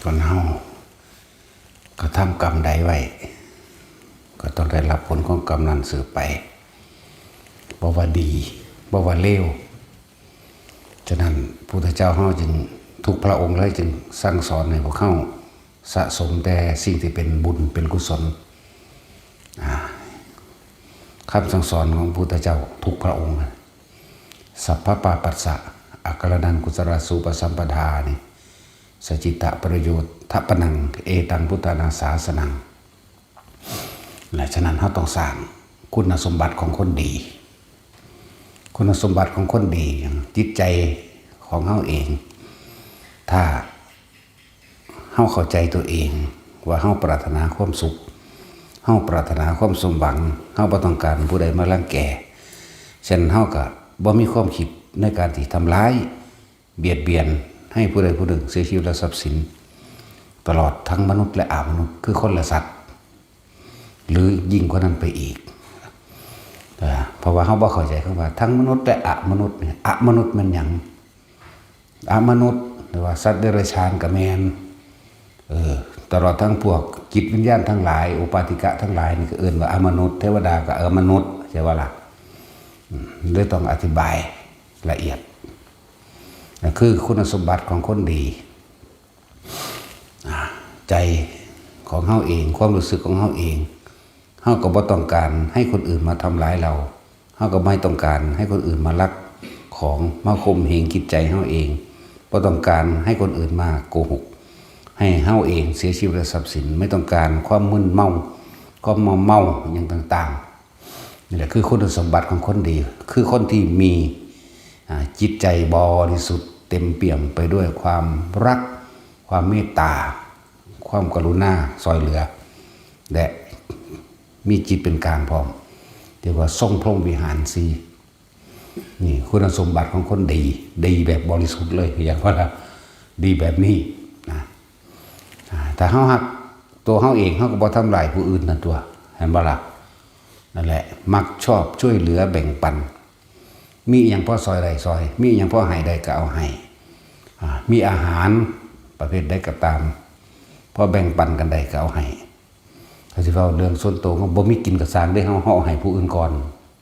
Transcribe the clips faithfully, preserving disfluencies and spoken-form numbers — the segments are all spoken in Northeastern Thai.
คนเฮา กระทำกรรมใดไว้ ก็ต้องได้รับผลของกรรมนั้นสืบไป บ่ว่าดี บ่ว่าเลว ฉะนั้นพุทธเจ้าเฮาจึง ทุกพระองค์เลยจึงสั่งสอนให้พวกเฮาสะสมแต่สิ่งที่เป็นบุญเป็นกุศล อ่า คำสั่งสอนของพุทธเจ้าทุกพระองค์นะ สัพพปาปัสสะ อการนังกุศลาสูปสัมปทานี่ สจิตะประโยชน์ทปนัง เอตังพุทธานาสาสนัง และฉะนั้นเฮาต้องสร้างคุณสมบัติของคนดี คุณสมบัติของคนดีอย่างจิตใจของเฮาเอง ถ้าเฮาเข้าใจตัวเองว่าเฮาปรารถนาความสุข เฮาปรารถนาความสมหวัง เฮาบ่ต้องการผู้ใดมารังแก ฉะนั้นเฮาก็บ่มีความคิดในการที่ทำร้าย เบียดเบียนให้ผู้ใดผู้หนึ่งเสียชีวิตและทรัพย์สิน ตลอดทั้งมนุษย์และอมนุษย์ คือคนและสัตว์ หรือยิ่งกว่านั้นไปอีก อ่า เพราะว่าเฮาบ่เข้าใจคำว่าทั้งมนุษย์และอมนุษย์เนี่ย อมนุษย์มันหยัง อมนุษย์ หรือว่าสัตว์เดรัจฉานก็แม่น เออ ตลอดทั้งพวกจิตวิญญาณทั้งหลาย อุปาทิกะทั้งหลายนี่ก็เอิ้นว่าอมนุษย์ เทวดาก็อมนุษย์ ใช่บ่ล่ะ อืม เลยต้องอธิบายละเอียด นั่นคือคุณสมบัติของคนดี อ่า ใจของเฮาเอง ความรู้สึกของเฮาเอง เฮาก็บ่ต้องการให้คนอื่นมาทำร้ายเรา เฮาก็ไม่ต้องการให้คนอื่นมาลักของ มาข่มเหงจิตใจเฮาเอง บ่ต้องการให้คนอื่นมาโกหก ให้เฮาเองเสียชีวิตและทรัพย์สิน ไม่ต้องการความมึนเมา ความมัวเมาอย่างต่างๆ นี่แหละคือคุณสมบัติของคนดี คือคนที่มี อ่า จิตใจบริสุทธิ์เต็มเปี่ยมไปด้วยความรัก ความเมตตา ความกรุณา ซ่อยเหลือ และมีจิตเป็นกลางพร้อม เรียกว่าทรงพรหมวิหารสี่ นี่คุณสมบัติของคนดี ดีแบบบริสุทธิ์เลย อย่างว่าละ ดีแบบนี้นะ อ่า ถ้าเฮาฮักตัวเฮาเอง เฮาก็บ่ทำร้ายผู้อื่นนั่นตัว เห็นบ่ล่ะ นั่นแหละ มักชอบช่วยเหลือแบ่งปัน มีอิหยังพอซ่อยได้ซ่อย มีอิหยังพอให้ได้ก็เอาให้ อ่า มีอาหารประเภทใดก็ตาม พอแบ่งปันกันได้ก็เอาให้ ถ้าสิเว้าเรื่องส่วนตัว เฮาบ่มีกินก็ซ่างเด้ เฮา เฮาเอาให้ผู้อื่นก่อน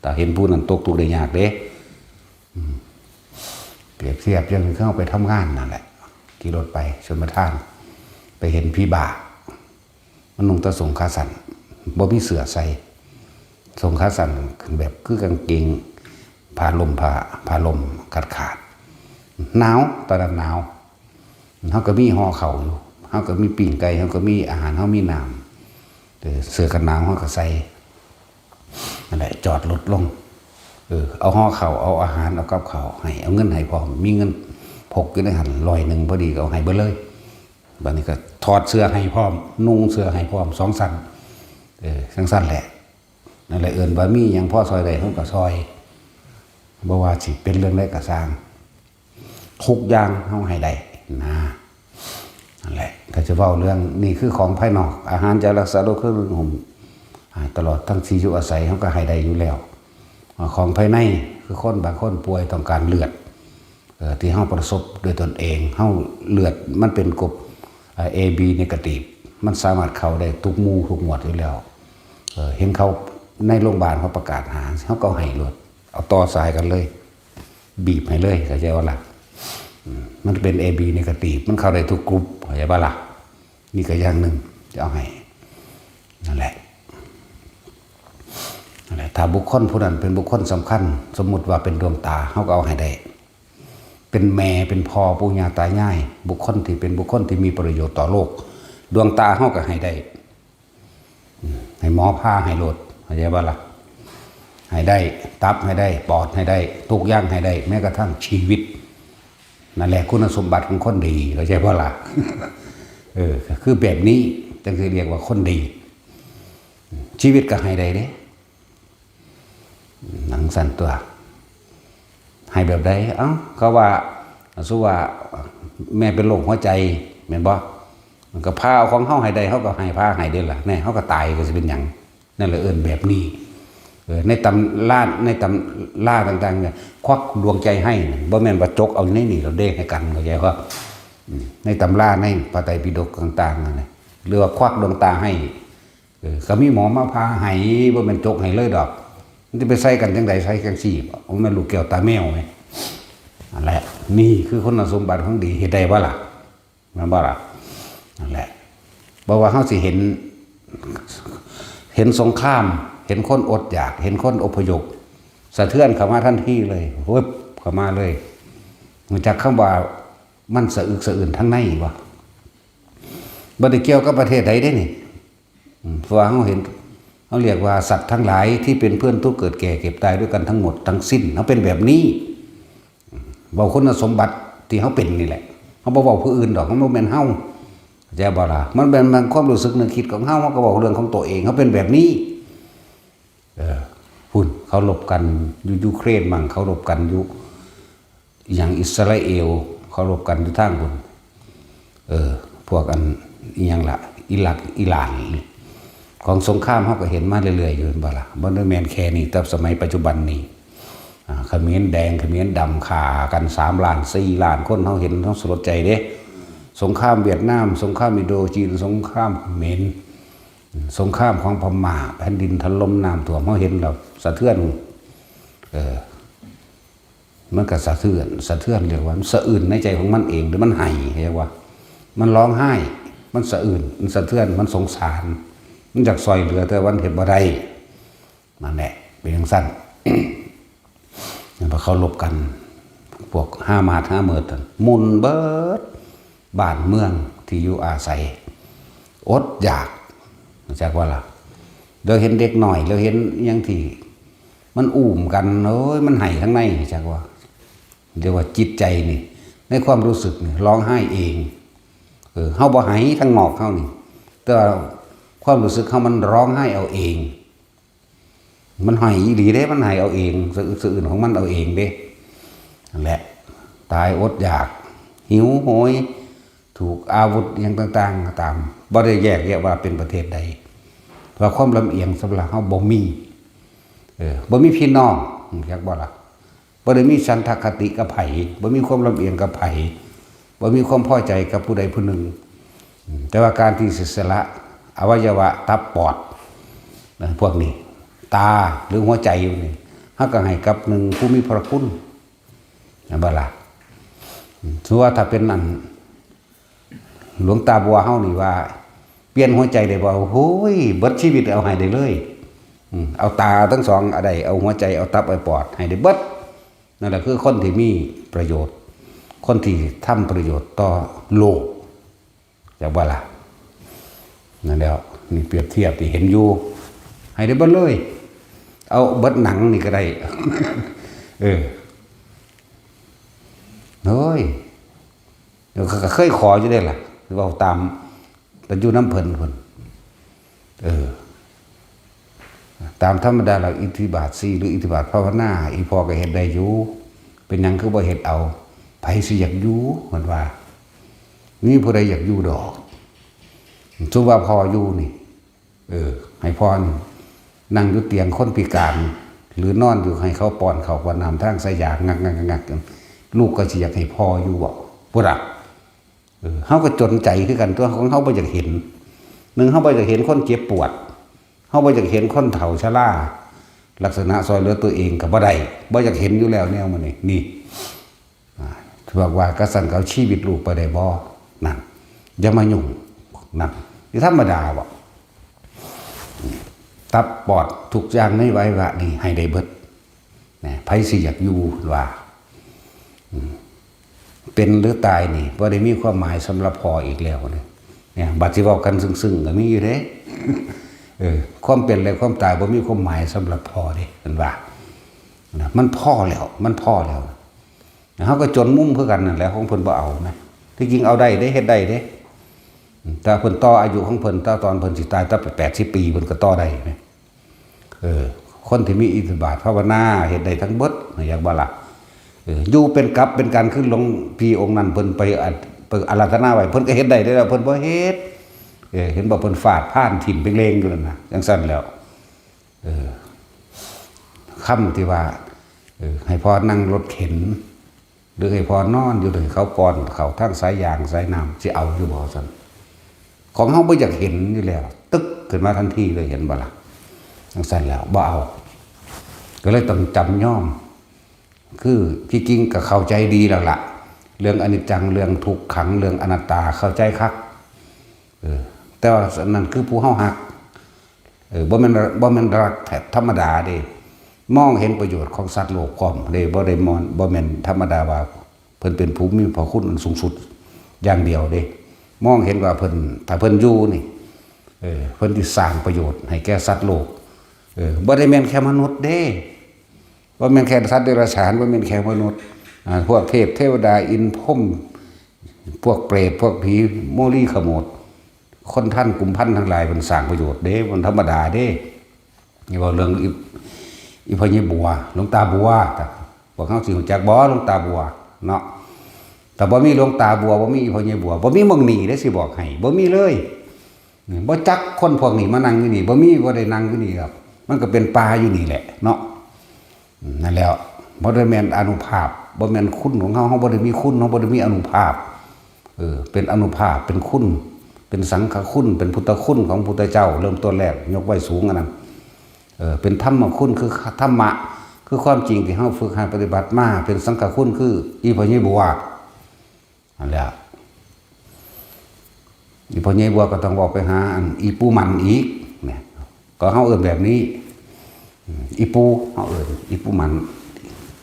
ถ้าเห็นผู้นั้นตกทุกข์ได้ยากเด้ อืม เปรียบเทียบอย่างคือเฮาไปทำงานนั่นแหละ ขี่รถไปชลประทาน ไปเห็นผีบ้า มันนุ่งแต่สงขาสั้น บ่มีเสื้อใส่ สงขาสั้นแบบคือกางเกงผ้าล่ม ผ้า ผ้าล่มขาดๆ หนาว ตอนนั้นหนาว เฮาก็มีห่อข้าวอยู่ เฮาก็มีปิ้งไก่ เฮาก็มีอาหาร เฮามีน้ำ เออ เสื้อกันหนาวเฮาก็ใส่ นั่นแหละ จอดรถลง เออ เอาห่อข้าว เอาอาหาร เอากับข้าวให้ เอาเงินให้พร้อม มีเงินพกอยู่ในหั้นร้อยหนึ่งพอดี ก็เอาให้เบิดเลย บัดนี้ก็ถอดเสื้อให้พร้อม นุ่งเสื้อให้พร้อม สองชั้น เออ จั่งซั้นแหละ นั่นแหละ เอิ้นว่ามีหยังพอซ่อยได้ เฮาก็ซ่อย บ่ว่าสิเป็นเรื่องใดก็ซ่าง ทุกอย่างเฮาให้ได้นะ นั่นแหละ ถ้าจะเว้าเรื่อง นี่คือของภายนอก อาหาร จารักษาโรค เครื่องนุ่งห่ม อ่า ตลอดทั้งที่อยู่อาศัย เฮาก็ให้ได้อยู่แล้ว อ่า ของภายใน คือคนบางคนป่วยต้องการเลือด เอ่อ ที่เฮาประสบด้วยตนเอง เฮาเลือดมันเป็นกรด เอ่อ เอ บี negative มันสามารถเข้าได้ทุกหมู่ทุกหมวดอยู่แล้ว เอ่อ เห็นเขาในโรงพยาบาลเขาประกาศหา เฮาก็ให้โลด เอาต่อสายกันเลย บีบให้เลย เข้าใจบ่ล่ะ อืม มันเป็น เอ บี negative มันเข้าได้ทุกกลุ่ม เข้าใจบ่ล่ะ นี่ก็อย่างหนึ่ง จะเอาให้ นั่นแหละ นั่นแหละ ถ้าบุคคลผู้นั้นเป็นบุคคลสำคัญ สมมุติว่าเป็นดวงตา เฮาก็เอาให้ได้ เป็นแม่ เป็นพ่อ ปู่ย่าตายาย บุคคลที่เป็นบุคคลที่มีประโยชน์ต่อโลก ดวงตาเฮาก็ให้ได้ อืม ให้หมอผ่าให้โลด เข้าใจบ่ล่ะ ให้ได้ ตับให้ได้ ปอดให้ได้ ทุกอย่างให้ได้ แม้กระทั่งชีวิต นั่นแหละคุณสมบัติของคนดี เข้าใจบ่ล่ะ เออ คือแบบนี้จั่งสิเรียกว่าคนดี ชีวิตก็ให้ได้เด้ หนังสั่นตัว ให้แบบใด เอ้า เขาว่า สมมุติว่าแม่เป็นโรคหัวใจ แม่นบ่ มันก็ผ่าเอาของเฮาให้ได้ เฮาก็ให้ ผ่าให้เด้ล่ะ แน่ เฮาก็ตาย ก็สิเป็นหยัง นั่นแหละเอิ้นแบบนี้ เออ ในตำรา ในตำราต่างๆ เนี่ย ควักดวงใจให้น่ะ บ่แม่นว่าจกเอาอยู่ในนี่ เราเด้ให้กัน เข้าใจบ่ ในตำราในพระไตรปิฎกต่างๆนั่นแหละ หรือว่าควักดวงตาให้ เออ ก็มีหมอมาผ่าให้ บ่แม่นจกให้เลยดอก มันสิไปใส่กันจั่งใด ใส่จั่งซี้บ่ มันแม่นลูกแก้วตาแมวไหม นั่นแหละ นี่คือคุณสมบัติของดี เฮ็ดได้บ่ล่ะ แม่นบ่ล่ะ นั่นแหละ เพราะว่าเฮาสิเห็น เห็นสงคราม เห็นคนอดอยาก เห็นคนอพยพ สะเทือนเข้ามาทันทีเลย เวิบเข้ามาเลย รู้จักคำว่ามันสะอึกสะอื้นทางในบ่ บ่ได้เกี่ยวกับประเทศใดเด้นี่ อืม เพราะว่าเฮาเห็น เฮาเรียกว่าสัตว์ทั้งหลายที่เป็นเพื่อนทุกข์เกิดแก่เจ็บตายด้วยกันทั้งหมดทั้งสิ้น เฮาเป็นแบบนี้ เว้าคุณสมบัติที่เฮาเป็นนี่แหละ เฮาบ่เว้าผู้อื่นดอก มันบ่แม่นเฮา เข้าใจบ่ล่ะ มันเป็น มันความรู้สึกนึกคิดของเฮา เฮาก็เว้าเรื่องของตัวเอง เฮาเป็นแบบนี้ เออ พุ้น เขารบกันอยู่ยูเครนมั่ง เขารบกันอยู่ อย่างอิสราเอล เขารบกันอยู่ทางพุ้น เออ พวกอันอิหยังล่ะ อิรัก อิหร่าน ของสงครามเฮาก็เห็นมาเรื่อยๆอยู่ แม่นบ่ล่ะ บ่ได้แม่นแค่นี้ แต่สมัยปัจจุบันนี้ อ่า เขมรแดง เขมรดำ ฆ่ากันสามล้าน สี่ล้าน คน เฮาเห็น เฮาสลดใจเด้ สงครามเวียดนาม สงครามอินโดจีน สงครามเขมร สงครามของพม่า แผ่นดินถล่ม น้ำท่วม เฮาเห็นแล้วสะเทือน เออ มันก็สะเทือน สะเทือน เรียกว่ามันสะอื้นในใจของมันเอง หรือมันไห้ เรียกว่า มันร้องไห้ มันสะอื้น มันสะเทือน มันสงสาร มันอยากซ่อยเหลือ แต่มันเฮ็ดบ่ได้ นั่นแหละ เป็นจั่งซั้น พอเขารบกัน พวกฮามาส ฮาเมิดนั่น หมุนเบิด บ้านเมืองที่อยู่อาศัย อดอยาก รู้จักบ่ล่ะ เดี๋ยวเห็นเด็กน้อย เดี๋ยวเห็นอิหยังที่มันอุ้มกัน โอ้ย มันไห้ทางใน รู้จักบ่ เรียกว่าจิตใจนี่ ในความรู้สึกนี่ ร้องไห้เอง เออ เฮาบ่ไห้ทางนอกเฮานี่ แต่ว่าความรู้สึกเฮามันร้องไห้เอาเอง มันไห้อีหลีเด้ มันไห้เอาเอง สะอึกสะอื้นของมันเอาเองเด้ นั่นแหละ ตายอดอยาก หิวโหย ถูกอาวุธอิหยังต่างๆก็ตาม บ่ได้แยกแยะว่าเป็นประเทศใด เพราะความลำเอียงสำหรับเฮาบ่มี เออ บ่มีพี่น้อง รู้จักบ่ล่ะ บ่ได้มีฉันทคติกับไผ บ่มีความลำเอียงกับไผ บ่มีความพอใจกับผู้ใดผู้หนึ่ง อืม แต่ว่าการที่สิสละอวัยวะตับปอด นะ พวกนี้ ตาหรือหัวใจอยู่นี่ เฮาก็ให้กับหนึ่งผู้มีพระคุณ แม่นบ่ล่ะ อืม ถือว่าถ้าเป็นอัน หลวงตาบัวเฮานี่ว่า เปลี่ยนหัวใจได้บ่ โอ้ย เบิดชีวิตเอาให้ได้เลย อืม เอาตาทั้งสองก็ได้ เอาหัวใจ เอาตับ เอาปอดให้ได้เบิด นั่นแหละคือคนที่มีประโยชน์ คนที่ทำประโยชน์ต่อโลก จักบ่ล่ะ นั่นแหล้ว นี่เปรียบเทียบที่เห็นอยู่ ให้ได้เบิดเลย เอาเบิดหนังนี่ก็ได้ เออ โอ้ย เดี๋ยวก็เคยขออยู่เด้ล่ะ เว้าตาม แต่อยู่นำเพิ่นพุ้น เออ ตามธรรมดาแล้วอิทธิบาทสี่หรืออิทธิบาทภาวนา อีพ่อก็เฮ็ดได้อยู่ เป็นหยังคือบ่เฮ็ดเอา ไผสิอยากอยู่ เพิ่นว่า มีผู้ใดอยากอยู่ดอก สมมุติว่าพ่ออยู่นี่ เออ ให้พ่อนี่นั่งอยู่เตียงคนพิการ หรือนอนอยู่ ให้เขาป้อนข้าวป้อนน้ำทางสายยาง งักๆๆๆ ลูกก็สิอยากให้พ่ออยู่บ่ พุ้นล่ะ เออ เฮาก็จนใจคือกันตั๊ว ของเฮาบ่อยากเห็น หนึ่ง เฮาบ่อยากเห็นคนเจ็บปวด เฮาบ่อยากเห็นคนเฒ่าชรา ลักษณะซ่อยเหลือตัวเองก็บ่ได้ บ่อยากเห็นอยู่แล้วแนวหมู่นี้ นี่ อ่า บอกว่า กะซั้นก็เอาชีวิตลูกไปได้บ่ นั่น อย่ามายุ่ง นั่น นี่ธรรมดาบ่ ตับปอดทุกอย่างในอวัยวะนี่ให้ได้เบิด นะ ไผสิอยากอยู่ ว่า อืม เป็นหรือตายนี่บ่ได้มีความหมายสำหรับพ่ออีกแล้วนี่ เนี่ย บัดสิเว้ากันซึ่งๆก็มีอยู่เด้ เออ ความเป็นและความตายบ่มีความหมายสำหรับพ่อเด้ เพิ่นว่า นะ มันพอแล้ว มันพอแล้ว เฮาก็จนมุมคือกันนั่นแหละ ของเพิ่นบ่เอานะ ที่จริงเอาได้เด้ เฮ็ดได้เด้ อืม แต่เพิ่นต่ออายุของเพิ่น แต่ตอนเพิ่นสิตาย แต่แปดสิบปี เพิ่นก็ต่อได้นะ เออ คนที่มีอิทธิบาทภาวนา เฮ็ดได้ทั้งเบิด อยากบ่ล่ะ เออ อยู่เป็นกับเป็นกัน คือหลวงพี่องค์นั้น เพิ่นไปอะ ไปอาราธนาไว้ เพิ่นก็เฮ็ดได้เด้อ เพิ่นบ่เฮ็ด เออ เห็นบ่ เพิ่นฟาดพานถิ่มเปงเลงอยู่นั่นน่ะ จั่งซั้นแล้ว เออ คำที่ว่า เออ ให้พ่อนั่งรถเข็น หรือให้พ่อนอนอยู่ หรือให้เขาป้อนข้าวทางสายยางสายน้ำ สิเอาอยู่บ่ซั่น ของเฮาบ่อยากเห็นอยู่แล้ว ตึกขึ้นมาทันทีเลย เห็นบ่ล่ะ จั่งซั่นแล้วบ่เอา ก็เลยต้องจำยอม คือที่จริงก็เข้าใจดีแล้วล่ะ เรื่องอนิจจัง เรื่องทุกขัง เรื่องอนัตตา เข้าใจคัก เออ แต่ว่านั่นคือผู้เฮาฮัก เออ บ่แม่น บ่แม่นฮักแบบธรรมดาเด้ มองเห็นประโยชน์ของสัตว์โลกพร้อมเด้ บ่ได้มอง บ่แม่นธรรมดาว่าเพิ่นเป็นผู้มีพระคุณอันสูงสุดอย่างเดียวเด้ มองเห็นว่าเพิ่น ถ้าเพิ่นอยู่นี่ เออ เพิ่นสิสร้างประโยชน์ให้แก่สัตว์โลก เออ บ่ได้แม่นแค่มนุษย์เด้ บ่แม่นแค่สัตว์เดรัจฉาน บ่แม่นแค่มนุษย์ อ่า พวกเทพเทวดา อินทร์พรหม พวกเปรต พวกผี โมลีขโมด คนทันกุมพันทั้งหลาย เพิ่นสร้างประโยชน์เด้ มันธรรมดาเด้ นี่เว้าเรื่องอี อีพ่อใหญ่บัว หลวงตาบัว พวกเฮาสิรู้จักบ่ หลวงตาบัว เนาะ ถ้าบ่มีหลวงตาบัว บ่มีอีพ่อใหญ่บัว บ่มีหม่องนี้เด้ สิบอกให้ บ่มีเลย นี่ บ่จักคนพวกนี้มานั่งอยู่นี่ บ่มี บ่ได้นั่งอยู่นี่ดอก มันก็เป็นป่าอยู่นี่แหละเนาะ อืม นั่นแหล้ว บ่ได้แม่นอานุภาพ บ่แม่นคุณของเฮา เฮาบ่ได้มีคุณ เฮาบ่ได้มีอานุภาพ เออ เป็นอานุภาพ เป็นคุณ เป็นสังฆคุณ เป็นพุทธคุณของพุทธเจ้า เริ่มต้นแรก ยกไว้สูงอันนั้น เออ เป็นธรรมคุณ คือธรรมะ คือความจริงที่เฮาฝึกหัดปฏิบัติมา เป็นสังฆคุณ คืออีพ่อใหญ่บัว นั่นแหละ อีพ่อใหญ่บัวก็ต้องบอกไปหาอันอีปู่หมันอีก เนี่ย ก็เฮาเอิ้นแบบนี้ อืม อีปู่ เฮาเอิ้นอีปู่หมัน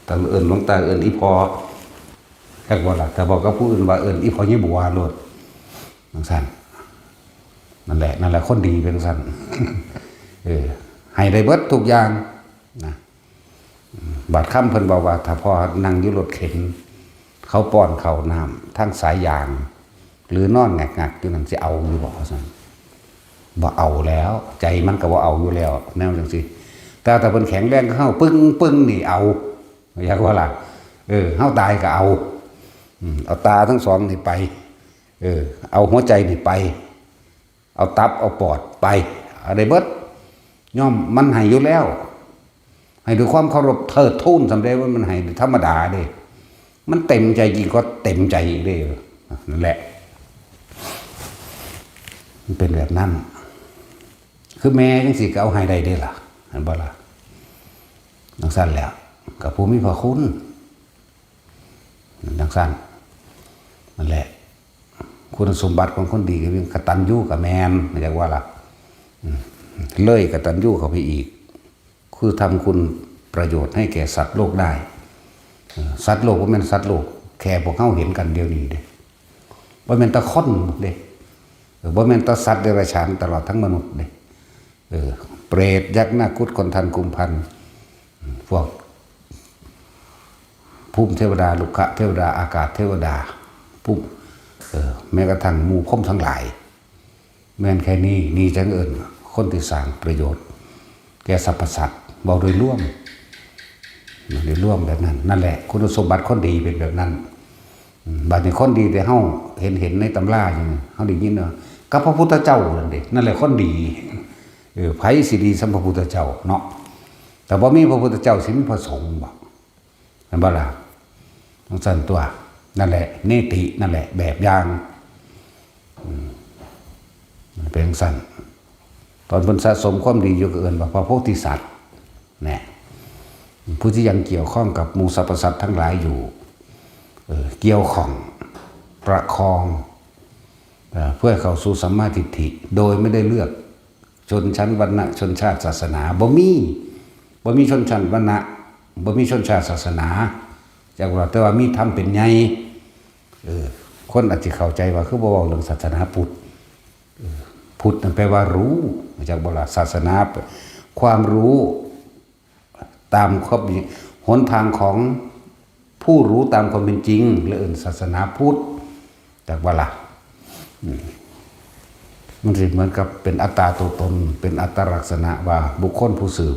แต่เอิ้นหลวงตา เอิ้นอีพ่อ จักบ่ล่ะ แต่บอกกับผู้อื่นว่าเอิ้นอีพ่อใหญ่บัวโลด จั่งซั่น นั่นแหละ นั่นแหละ คนดีเป็นซั่น เออ ให้ได้เบิดทุกอย่างนะ บาดค่ำเพิ่นบอกว่า ถ้าพ่อนั่งอยู่รถเข็น เขาป้อนข้าวน้ำทางสายยาง หรือนอนแงกๆอยู่นั่น สิเอาอยู่บ่ ว่าซั่น บ่เอาแล้ว ใจมันก็บ่เอาอยู่แล้ว แนวจั่งซี้ แต่ถ้าเพิ่นแข็งแรงคือเฮา ปึ้งๆนี่เอา อยากว่าล่ะ เออ เฮาตายก็เอา อืม เอาตาทั้งสองนี่ไป เออ เอาหัวใจนี่ไป เอาตับเอาปอดไป เอาได้เบิด ย่อมมันให้อยู่แล้ว ให้ด้วยความเคารพเทิดทูนส่ำใด๋ ว่ามันให้ธรรมดาเด้ มันเต็มใจจริงก็เต็มใจอีกเด้ นั่นแหละ มันเป็นแบบนั้น คือแม่จั่งซี้ก็เอาให้ได้เด้ล่ะ เห็นบ่ล่ะ จั่งซั่นแหล้ว ก็ผู้มีพระคุณ จั่งซั่น นั่นแหละ คุณสมบัติของคนดีก็มีกตัญญูกะแม่น อยากว่าล่ะ อืม เลยกตัญญูเข้าไปอีก คือทำคุณประโยชน์ให้แก่สัตว์โลกได้ เออ สัตว์โลกบ่แม่นสัตว์โลก แค่พวกเฮาเห็นกันเดี๋ยวนี้เด้ บ่แม่นแต่คนเด้ เออ บ่แม่นแต่สัตว์เดรัจฉาน ตลอดทั้งมนุษย์เด้ เออ เปรต ยักษ์ นาคคุด คนทันกุมพัน พวกภูมิเทวดา รุกขเทวดา อากาศเทวดา ภูมิ เออ แม้กระทั่งหมู่พรหมทั้งหลาย แม่นแค่นี้ นี่จั่งเอิ้นคนที่สร้างประโยชน์แก่สรรพสัตว์ เว้าโดยรวม โดยรวมแบบนั้น นั่นแหละ คุณสมบัติคนดีเป็นแบบนั้น อืม บัดนี้คนดีที่เฮาเห็น เห็นในตำราอยู่นี่ เฮาได้ยินว่า กับพระพุทธเจ้านั่นเด้ นั่นแหละคนดี เออ ไผสิดีส่ำพระพุทธเจ้าเนาะ แต่บ่มีพระพุทธเจ้าสิมีพระสงฆ์บ่ แม่นบ่ล่ะ จั่งซั่นตั๊ว นั่นแหละ เนติ นั่นแหละ แบบอย่าง อืม มันเป็นจั่งซั่น ตอนเพิ่นสะสมความดีอยู่ก็เอิ้นว่าพระโพธิสัตว์ แน่ ผู้ที่ยังเกี่ยวข้องกับหมู่สรรพสัตว์ทั้งหลายอยู่ เออ เกี่ยวข้อง ประคอง เอ่อ เพื่อเข้าสู่สัมมาทิฏฐิ โดยไม่ได้เลือกชนชั้นวรรณะ ชนชาติ ศาสนา บ่มี บ่มีชนชั้นวรรณะ บ่มีชนชาติ ศาสนา จักว่า แต่ว่ามีธรรมเป็นใหญ่ เออ คนอาจสิเข้าใจว่า คือบ่เว้าเรื่องศาสนาพุทธ เออ พุทธนั่นแปลว่ารู้ จักบ่ล่ะ ศาสนา ความรู้ ตามความจริง หนทางของผู้รู้ตามความเป็นจริง และเอิ้นศาสนาพุทธ จักบ่ล่ะ อืม มันสิเหมือนกับเป็นอัตตาตัวตน เป็นอัตตลักษณะว่าบุคคลผู้สืบ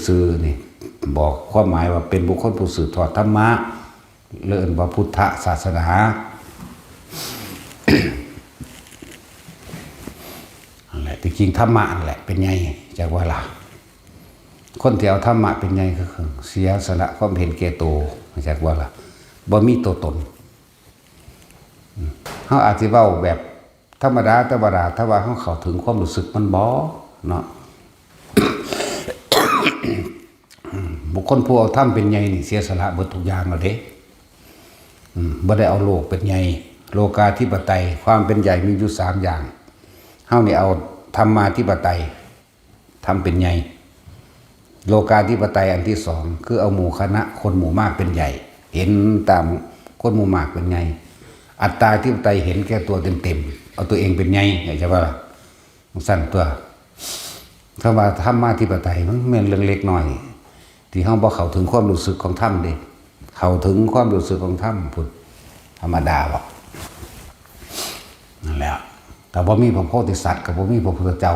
ซื่อๆ นี่ บอกความหมายว่าเป็นบุคคลผู้สืบทอดธรรมะ และเอิ้นว่าพุทธศาสนา นั่นแหละ ที่จริงธรรมะนั่นแหละเป็นใหญ่ จักว่าล่ะ คนที่เอาธรรมะเป็นใหญ่ก็คือเสียสละความเห็นแก่ตัว จักว่าล่ะ บ่มีตัวตน อืม เฮาอาจสิเว้าแบบธรรมดา ธรรมดา ถ้าว่าเฮาเข้าถึงความรู้สึกมันบ่ เนาะ บุคคลผู้เอาธรรมเป็นใหญ่นี่เสียสละเบิดทุกอย่างแล้วเด้ อืม บ่ได้เอาโลกเป็นใหญ่ โลกาธิปไตย ความเป็นใหญ่มีอยู่สามอย่าง เฮานี่เอาธรรมาธิปไตย ธรรมเป็นใหญ่ โลกาธิปไตยอันที่สอง คือเอาหมู่คณะคนหมู่มากเป็นใหญ่ เห็นตามคนหมู่มากเป็นใหญ่ อัตตาธิปไตย เห็นแก่ตัวเต็มๆ เอาตัวเองเป็นใหญ่ เข้าใจบ่ล่ะ จั่งซั้นตั๊ว คำว่าธรรมาธิปไตยมันแม่นเรื่องเล็กน้อย ที่เฮาบ่เข้าถึงความรู้สึกของธรรมเด้ เข้าถึงความรู้สึกของธรรมพุ้น ธรรมดาบ่ นั่นแหละ ถ้าบ่มีพระโพธิสัตว์ก็บ่มีพระพุทธเจ้า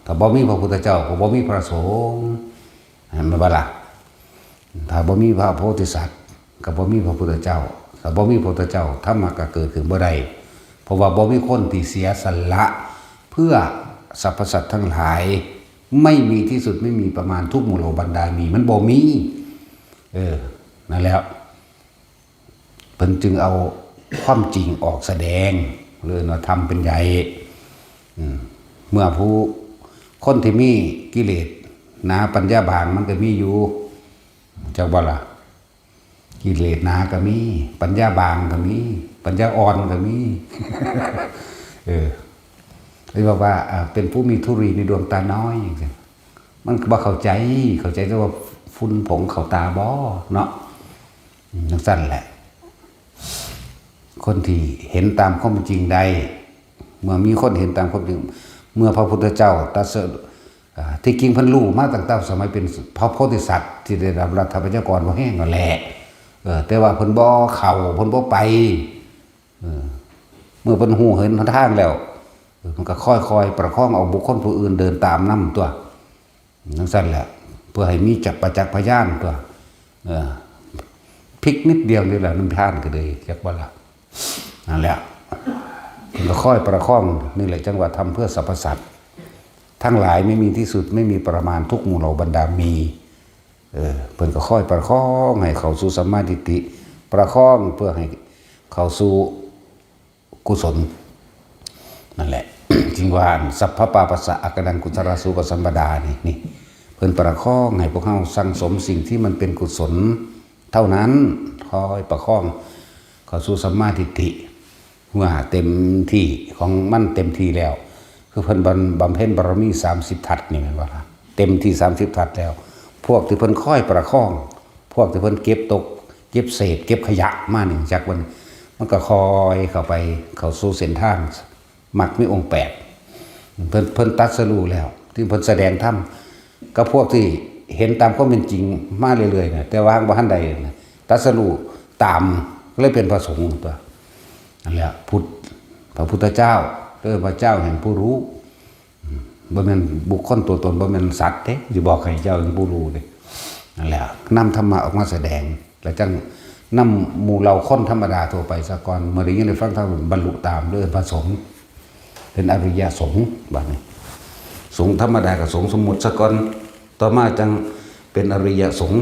ถ้าบ่มีพระพุทธเจ้าก็บ่มีพระสงฆ์ แม่นบ่ล่ะ ถ้าบ่มีพระโพธิสัตว์ก็บ่มีพระพุทธเจ้า ถ้าบ่มีพระพุทธเจ้า ธรรมะก็เกิดขึ้นบ่ได้ เพราะว่าบ่มีคนที่เสียสละเพื่อสรรพสัตว์ทั้งหลาย ไม่มีที่สุด ไม่มีประมาณ ทุกหมู่เหล่าบรรดามี มันบ่มี เออ นั่นแหละ เพิ่นจึงเอาความจริงออกแสดง เรียกว่าธรรมเป็นใหญ่ อืม เมื่อผู้ คนที่มีกิเลสหนาปัญญาบางมันก็มีอยู่ จักบ่ล่ะ กิเลสหนาก็มี ปัญญาบางก็มี ปัญญาอ่อนก็มี เออ เรียกว่า อ่า เป็นผู้มีธุลีในดวงตาน้อยจั่งซี้ มันก็บ่เข้าใจ เข้าใจแต่ว่าฝุ่นผงเข้าตาบ่ เนาะ อืม จั่งซั้นแหละ คนที่เห็นตามความจริงได้ เมื่อมีคนเห็นตามความจริง เมื่อพระพุทธเจ้าตรัส อ่า ที่จริงเพิ่นรู้มาตั้งแต่สมัยเป็นพระโพธิสัตว์ที่ได้รับรัฐปัจจกรบ่แห้งนั่นแหละ เออ แต่ว่าเพิ่นบ่เข้า เพิ่นบ่ไป เออ เมื่อเพิ่นรู้เห็นหนทางแล้ว เออ มันก็ค่อยๆประคองเอาบุคคลผู้อื่นเดินตามนำตั๊ว จั่งซั้นแหละ เพื่อให้มีจัก ประจักษ์พยานตั๊ว เออ พลิกนิดเดียวนี่แหละ นิพพานก็เลย จักบ่ล่ะ นั่นแหละ เพิ่นก็ค่อยประคอง นี่แหละจั่งว่าธรรมเพื่อสรรพสัตว์ทั้งหลายไม่มีที่สุด ไม่มีประมาณ ทุกหมู่เหล่าบรรดามี เออ เพิ่นก็ค่อยประคองให้เข้าสู่สัมมาทิฏฐิ ประคองเพื่อให้เข้าสู่กุศล นั่นแหละ จึงว่า สัพพะปาปัสสะ อักขณัง กุศลาสูปสัมปดา นี่ นี่ เพิ่นประคองให้พวกเฮาสั่งสมสิ่งที่มันเป็นกุศลเท่านั้น ค่อยประคองเข้าสู่สัมมาทิฏฐิ เมื่อเต็มที่ของมันเต็มที่แล้ว คือเพิ่นบำ- บำเพ็ญบารมีสามสิบทัศน์นี่แม่นบ่ล่ะ เต็มที่สามสิบทัศน์แล้ว พวกที่เพิ่นคอยประคอง พวกที่เพิ่นเก็บตก เก็บเศษ เก็บขยะมานี่ จักมัน มันก็ค่อยเข้าไป เข้าสู่เส้นทาง มรรคมีองค์แปด เพิ่น- เพิ่นตรัสรู้แล้ว ที่เพิ่นแสดงธรรม กับพวกที่เห็นตามความเป็นจริงมาเรื่อยๆน่ะ แต่ว่าบ่ทันได้น่ะ ตรัสรู้ตาม เลยเป็นพระสงฆ์ตั๊ว นั่นแหละ พุทธ- พระพุทธเจ้า เออ พระเจ้าแห่งผู้รู้ อืม บ่แม่นบุคคลตัวตน บ่แม่นสัตว์เด้ สิบอกให้เจ้าแห่งผู้รู้เด้ นั่นแหละ นำธรรมะออกมาแสดง แล้วจั่งนำหมู่เหล่าคนธรรมดาทั่วไปซะก่อน เมื่อได้ยินได้ฟังธรรมบรรลุตาม เด้อ พระสงฆ์ เป็นอริยสงฆ์ บัดนี้ สงฆ์ธรรมดากับสงฆ์สมมุติซะก่อน ต่อมาจั่งเป็นอริยสงฆ์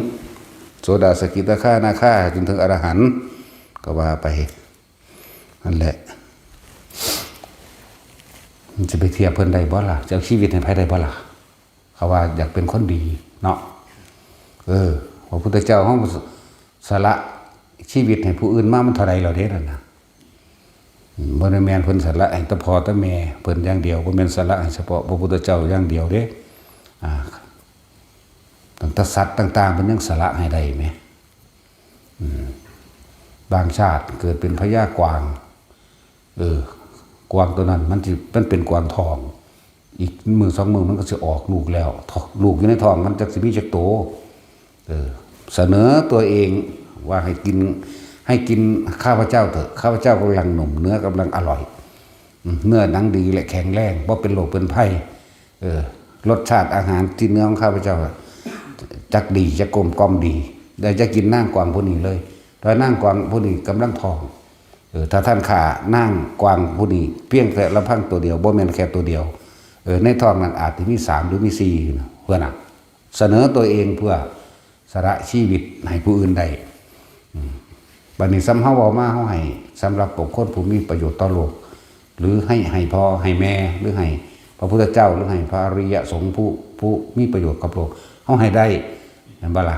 โสดา สกิทาคา นาคา จนถึงอรหันต์ ก็ว่าไป นั่นแหละ มันจะไปเทียบเพิ่นได้บ่ล่ะ จะเอาชีวิตให้ไผได้บ่ล่ะ เขาว่าอยากเป็นคนดีเนาะ เออ พระพุทธเจ้าเฮาสละชีวิตให้ผู้อื่นมามันเท่าใดแล้วเด้นั่นน่ะ อืม บ่ได้แม่นเพิ่นสละให้แต่พ่อแต่แม่เพิ่นอย่างเดียว บ่แม่นสละให้เฉพาะพระพุทธเจ้าอย่างเดียวเด้ อ่า ตั้งแต่สัตว์ต่างๆ เพิ่นยังสละให้ได้แหม อืม บางชาติเกิดเป็นพญากวาง เออ กวางตัวนั้นมันสิ- มันเป็นกวางทอง อีกมื้อสองมื้อมันก็สิออกลูกแล้ว ท- ลูกอยู่ในท้องมันจักสิมีจักโต เออ เสนอตัวเองว่าให้กิน- ให้กินข้าพเจ้าเถอะ ข้าพเจ้ากำลังหนุ่ม เนื้อกำลังอร่อย อืม เนื้อหนังดีและแข็งแรง บ่เป็นโรคเป็นภัย เออ รสชาติอาหารที่เนื้อของข้าพเจ้า จักดี จักกลมกล่อมดี และจะกินนางกวางผู้นี้เลย โดยนางกวางผู้นี้กำลังท้อง เออ ถ้าท่านฆ่านางกวางผู้นี้เพียงแต่ลำพังตัวเดียว บ่แม่นแค่ตัวเดียว เออ ในท้องนั้นอาจสิมีสามหรือมีสี่นะ เพื่อน่ะ เสนอตัวเองเพื่อสละชีวิตให้ผู้อื่นได้ อืม บัดนี้ซ้ำเฮาเว้ามา เฮาให้สำหรับบุคคลผู้มีประโยชน์ต่อโลก หรือให้ ให้พ่อให้แม่ หรือให้พระพุทธเจ้า หรือให้พระอริยสงฆ์ผู้ ผู้มีประโยชน์กับโลก เฮาให้ได้ แม่นบ่ล่ะ?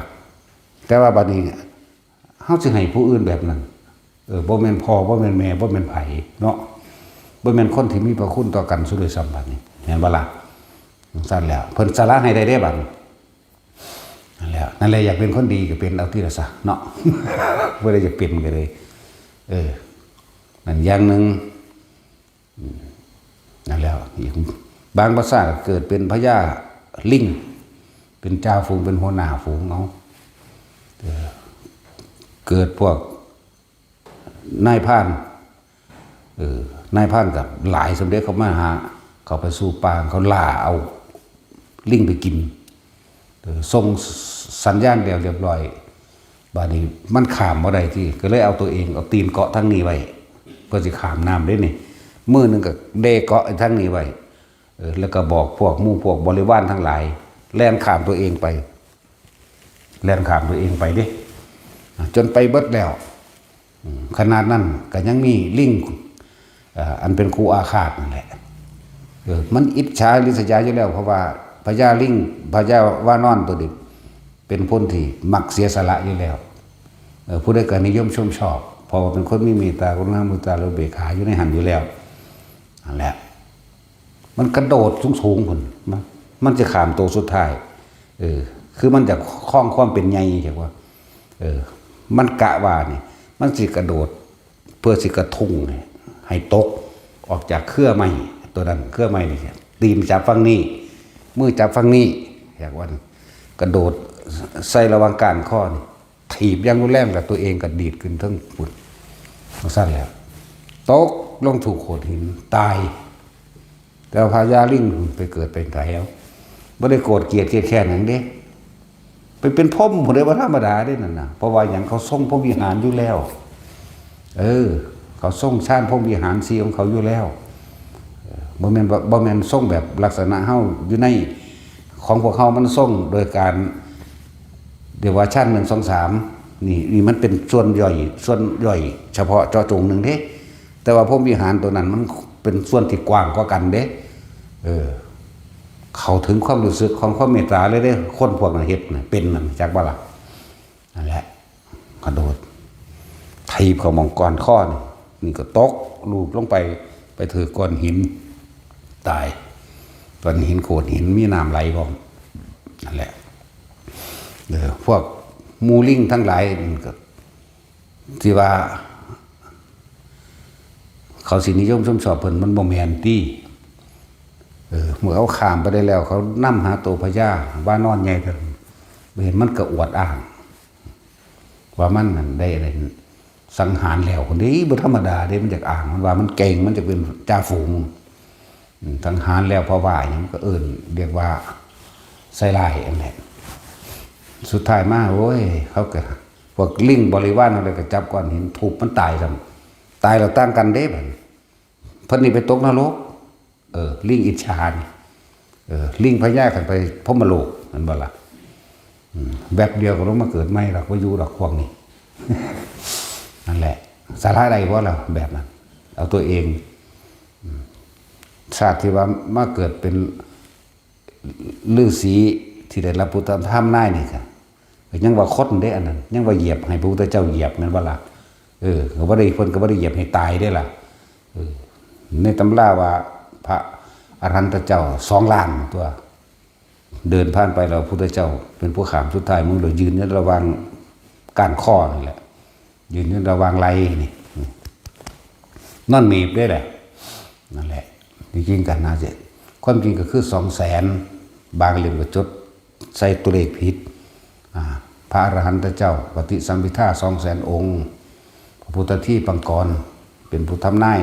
แต่ว่าบัดนี้เฮาสิให้ผู้อื่นแบบนั้น เออ บ่แม่นพ่อ บ่แม่นแม่ บ่แม่นไผเนาะ บ่แม่นคนที่มีพระคุณต่อกันซะด้วยซ้ำ บัดนี้ แม่นบ่ล่ะ? จั่งซั้นแล้ว เพิ่นสละให้ได้เด้บัดนี้ นั่นแหละ นั่นแหละ อยากเป็นคนดีก็เป็นเอาติล่ะซะเนาะ บ่ได้อยากเป็นก็เลย เออ นั่นอย่างหนึ่ง อืม นั่นแหละ อีกบางภาษาก็เกิดเป็นพญาลิง เป็นจ่าฝูง เป็นหัวหน้าฝูงเอา เออ เกิดพวกนายพราน เออ นายพรานก็หลายสำเร็จ เขามาหา เขาไปสู่ป่า เขาล่าเอาลิงไปกิน เออ ส่งสัญญาณแล้วเรียบร้อย บัดนี้มันข้ามบ่ได้ติ ก็เลยเอาตัวเอง เอาตีนเกาะทางนี้ไว้ เพื่อสิข้ามน้ำเด้นี่ มือหนึ่งก็เดเกาะทางนี้ไว้ เออ แล้วก็บอกพวกหมู่พวกบริวารทั้งหลาย แล่นข้ามตัวเองไป แล่นข้ามตัวเองไปเด้ อ่ะ จนไปเบิดแล้ว อืม ขนาดนั้นก็ยังมีลิง เอ่อ อันเป็นคู่อาฆาตนั่นแหละ เออ มันอิจฉาริษยาอยู่แล้ว เพราะว่าพญาลิง พญาวานอนตัวนี้ เป็นคนที่มักเสียสละอยู่แล้ว เออ ผู้ใดก็นิยมชมชอบ เพราะว่าเป็นคนมีเมตตากรุณามุทิตาและอุเบกขาอยู่ในหั้นอยู่แล้ว นั่นแหละ มันกระโดดสูงๆ พุ้น มัน มันจะข้ามตัวสุดท้าย เออ คือมันจะครองความเป็นใหญ่ จักว่า เออ มันกะว่านี่ มันสิกระโดด เพื่อสิกระทุ้งให้ ให้ตกออกจากเครือไม้ตัวนั้น เครือไม้นี่ ตีนจับฝั่งนี้ มือจับฝั่งนี้ จักว่า กระโดดใส่ระหว่างก้านคอนี่ ถีบอย่างรุนแรง แล้วตัวเองก็ดีดขึ้นเทิงพุ้น จั่งซั้นแล้ว ตกลงถูกโขดหิน ตาย แต่ว่าพญาลิงไปเกิดเป็นไผ บ่ได้โกรธเกลียดเกลียดแค้นหยังเด้ ไปเป็นพรหมพุ้นเด้ บ่ธรรมดาเด้นั่นน่ะ เพราะว่าหยัง เขาทรงพรหมวิหารอยู่แล้ว เออ เขาทรงฌานพรหมวิหารสี่ของเขาอยู่แล้ว เออ บ่แม่นว่า บ่แม่นทรงแบบลักษณะเฮาอยู่ใน ของพวกเฮามันทรงโดยการ เรียกว่าฌานหนึ่ง สอง สาม นี่ นี่มันเป็นส่วนย่อย ส่วนย่อยเฉพาะเจาะจงหนึ่งเด้ แต่ว่าพรหมวิหารตัวนั้นมันเป็นส่วนที่กว้างกว่ากันเด้ เออ เข้าถึงความรู้สึกของความเมตตาเลยเด้ คนพวกนั้นเฮ็ดน่ะ เป็นนั่น จักบ่ล่ะ? นั่นแหละ กระโดด ถีบเข้าหม่องก้านคอนี่ นี่ก็ตกลูบลงไป ไปถืกก้อนหิน ตาย ก้อนหินโขดหิน มีน้ำไหลพร้อม นั่นแหละ เออ พวกหมู่ลิงทั้งหลายมันก็ ที่ว่า เขาสินิยมชมชอบเพิ่น มันบ่แม่นติ เออ เมื่อเขาข้ามไปได้แล้ว เขานำหาตัวพญาวานอนใหญ่เพิ่น เห็นมันก็อวดอ้าง ว่ามันนั่นได้อะไร สังหารแล้วคนนี้บ่ธรรมดาเด้ มันอยากอ้าง มันว่ามันเก่ง มันจะเป็นจ่าฝูง อืม สังหารแล้วเพราะว่าหยัง ก็เอิ้น เรียกว่าใส่ร้ายอันนั้น สุดท้ายมา โอ้ย เขาก็ พวกลิงบริวารอะไรก็จับก้อนหินทุบมันตายซ้ำ ตายแล้วต่างกันเด้บัดนี้ เพิ่นนี่ไปตกนรก เออ ลิงอิจฉานี่ เออ ลิงพญาขึ้นไปพรหมโลก แม่นบ่ล่ะ? อืม แวบเดียวก็ลงมาเกิดใหม่ดอก บ่อยู่ดอกพวกนี้ นั่นแหละ สละได้บ่ล่ะแบบนั้น เอาตัวเอง อืม ชาติที่ว่ามาเกิดเป็นฤาษีที่ได้รับพุทธธรรมนายนี่ก็ ก็ยังว่าคนเด้อันนั้น ยังว่าเหยียบให้พระพุทธเจ้าเหยียบ แม่นบ่ล่ะ? เออ ก็บ่ได้ เพิ่นก็บ่ได้เหยียบให้ตายเด้ล่ะ เออ ในตำราว่าพระอรหันตเจ้าสองล้านตัว เดินผ่านไปแล้วพุทธเจ้าเป็นผู้ข้ามสุดท้าย มึงเลยยืนอยู่ระหว่างก้านคอนั่นแหละ ยืนอยู่ระหว่างไหล่นี่ นอนเมบได้แหละ นั่นแหละ จริงๆ กันนะเจ๊ ความจริงก็คือสองแสน บางเล่มก็จดใส่ตัวเลขผิด อ่า พระอรหันตเจ้าปฏิสัมภิทาสองแสนองค์ พระพุทธที่ปังกรเป็นผู้ทำนาย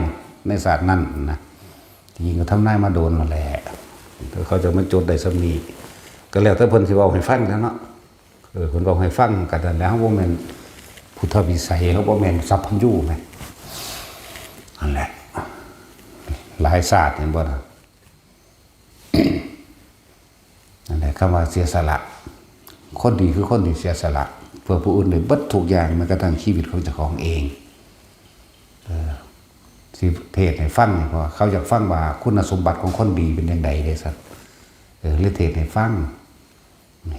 ในศาสตร์นั้นนะ จริงๆ ก็ทำนายมาโดนมาแหละ เขาจะมาจดได้สำนี ก็แล้วแต่เพิ่นสิเว้าให้ฟังแล้วเนาะ เออ เพิ่นเว้าให้ฟังกันนั่นแหละ เฮาบ่แม่นพุทธวิสัย เฮาบ่แม่นสัพพัญญูแหม นั่นแหละ หลายศาสตร์เห็นบ่นะ นั่นแหละ คำว่าเสียสละ คนดีคือคนที่เสียสละ พื่อผู้อื่นได้เบิดทุกอย่าง แม้กระทั่งชีวิตของเจ้าของเอง เออ สิเทศน์ให้ฟังนี่ เพราะว่าเขาอยากฟังว่าคุณสมบัติของคนดีเป็นจั่งใดเด้ซั่น เออ เลยเทศน์ให้ฟัง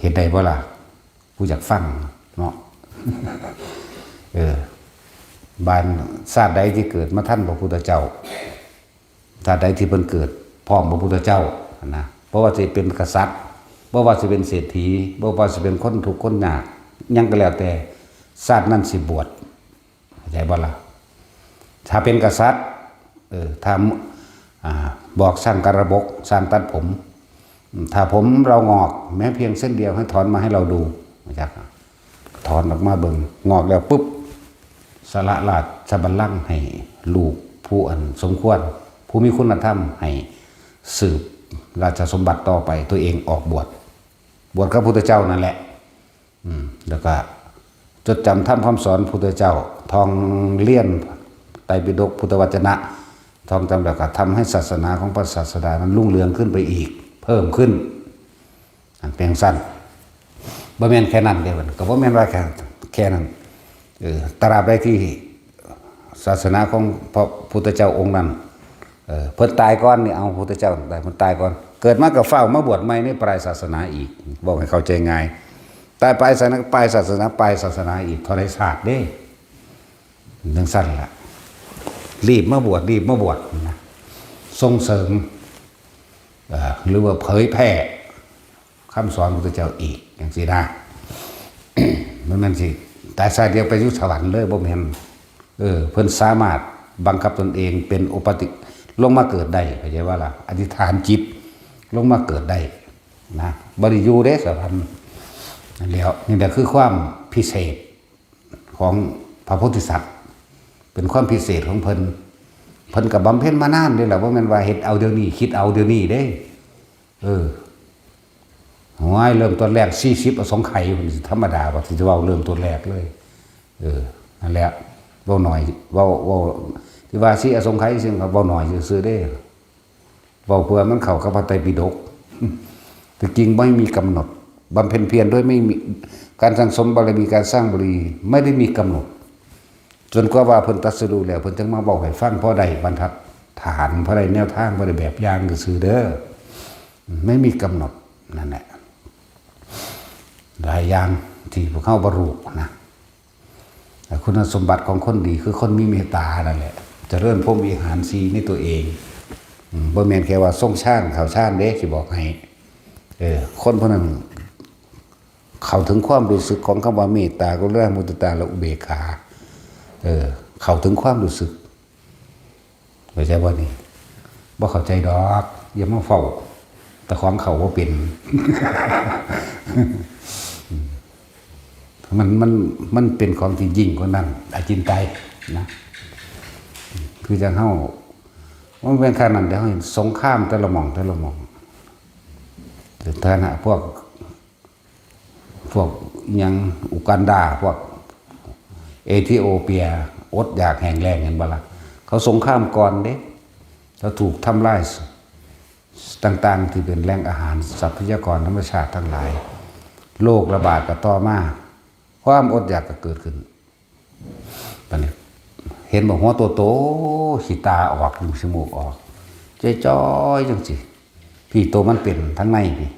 เฮ็ดได้บ่ล่ะ ผู้อยากฟังเนาะ เออ บานชาติใดที่เกิดมาทันพระพุทธเจ้า ชาติใดที่เพิ่นเกิดพร้อมพระพุทธเจ้านะ บ่ว่าสิเป็นกษัตริย์ บ่ว่าสิเป็นเศรษฐี บ่ว่าสิเป็นคนทุกข์คนยาก หยังก็แล้วแต่ ชาตินั้นสิบวช เข้าใจบ่ล่ะ ถ้าเป็นกษัตริย์ เออ ถ้า อ่า บอกช่างกระบก ช่างตัดผม ถ้าผมเราหงอก แม้เพียงเส้นเดียว ให้ถอนมาให้เราดู บ่จัก ถอนออกมาเบิ่ง หงอกแล้วปุ๊บ สละราชบัลลังก์ให้ลูกผู้อันสมควร ผู้มีคุณธรรม ให้สืบราชสมบัติต่อไป ตัวเองออกบวช บวชกับพุทธเจ้านั่นแหละ อืม แล้วก็จดจำธรรมคำสอนพุทธเจ้า ท่องเรียนไตรปิฎกพุทธวจนะ ท่องจำแล้วก็ทำให้ศาสนาของพระศาสดานั้นรุ่งเรืองขึ้นไปอีก เพิ่มขึ้น อันเป็นสั้น บ่แม่นแค่นั้นเด้ มันก็บ่แม่นว่าแค่ แค่นั้น เออ ตราบใดที่ศาสนาของพระพุทธเจ้าองค์นั้น เออ เพิ่นตายก่อนนี่ เอา พุทธเจ้าตาย เพิ่นตายก่อน เกิดมาก็ฟ้าวมาบวชใหม่ในปลายศาสนาอีก บอกให้เข้าใจง่าย ตายปลายศาสนา ปลายศาสนา ปลายศาสนาอีก เท่าใดชาติเด้ จั่งซั่นล่ะ รีบมาบวช รีบมาบวชนะ ส่งเสริม เอ่อ หรือว่าเผยแพร่คำสอนพระพุทธเจ้าอีก จั่งซี้นะ มันแม่นสิ ตายชาติเดียวไปอยู่สวรรค์เลย บ่แม่น เออ เพิ่นสามารถบังคับตนเองเป็นอุปติ ลงมาเกิดได้ เข้าใจบ่ล่ะ อธิษฐานจิต ลงมาเกิดได้นะ บ่ได้อยู่เด้สวรรค์ นั่นแหละ นี่แหละคือความพิเศษของพระโพธิสัตว์ เป็นความพิเศษของเพิ่น เพิ่นก็บำเพ็ญมานานเด้ล่ะ บ่แม่นว่าเฮ็ดเอาเดี๋ยวนี้ คิดเอาเดี๋ยวนี้เด้ เออ โอ้ย เริ่มต้นแรกสี่สิบอสงไขย ธรรมดาว่าสิเว้าเริ่มต้นแรกเลย เออ นั่นแหละ เว้าน้อย เว้า เว้า ที่ว่าสี่อสงไขย ซึ่งก็เว้าน้อยซื่อๆเด้ เว้าเพื่อมันเข้ากับพระไตรปิฎก แต่จริงไม่มีกำหนด บำเพ็ญเพียรด้วยไม่มี การสั่งสมบารมี การสร้างบารมี ไม่ได้มีกำหนด จนกว่าว่าเพิ่นตรัสรู้แล้ว เพิ่นจึงมาเว้าให้ฟัง พอได้บรรทัดฐาน พอได้แนวทาง พอได้แบบอย่างซื่อๆเด้อ ไม่มีกำหนด นั่นแหละ หลายอย่างที่พวกเฮาบ่รู้นะ แต่คุณสมบัติของคนดีคือคนมีเมตตานั่นแหละ เจริญพรหมวิหารสี่ในตัวเอง อืม บ่แม่นแค่ว่าทรงฌาน เข้าฌานเด้ สิบอกให้ เออ คนผู้นั้นเข้าถึงความรู้สึกของคำว่าเมตตา กรุณา มุทิตา และอุเบกขา เออ เข้าถึงความรู้สึก เข้าใจบ่นี่ บ่เข้าใจดอก อย่ามาเฝ้า แต่ของเข้าบ่เป็น มัน มัน มันเป็นของที่ยิ่งกว่านั้น อจินไตยนะ คือจั่งเฮา มันเป็นขนาดเดียวเห็นสงครามแต่ละหม่องแต่ละหม่อง แต่ฐานะพวก พวกหยัง อุกันดา พวกเอธิโอเปีย อดอยากแห้งแล้ง เห็นบ่ล่ะ เขาสงครามก่อนเด้ เขาถูกทำลายต่างๆ ที่เป็นแหล่งอาหาร ทรัพยากรธรรมชาติทั้งหลาย โรคระบาดก็ต่อมา ความอดอยากก็เกิดขึ้น บัดนี้ เห็นบ่ หัวโตๆ ขี้ตาออก ขี้มูกออก จ้อยๆจั่งซี้ พี่ โตมันเป็นทางในพี่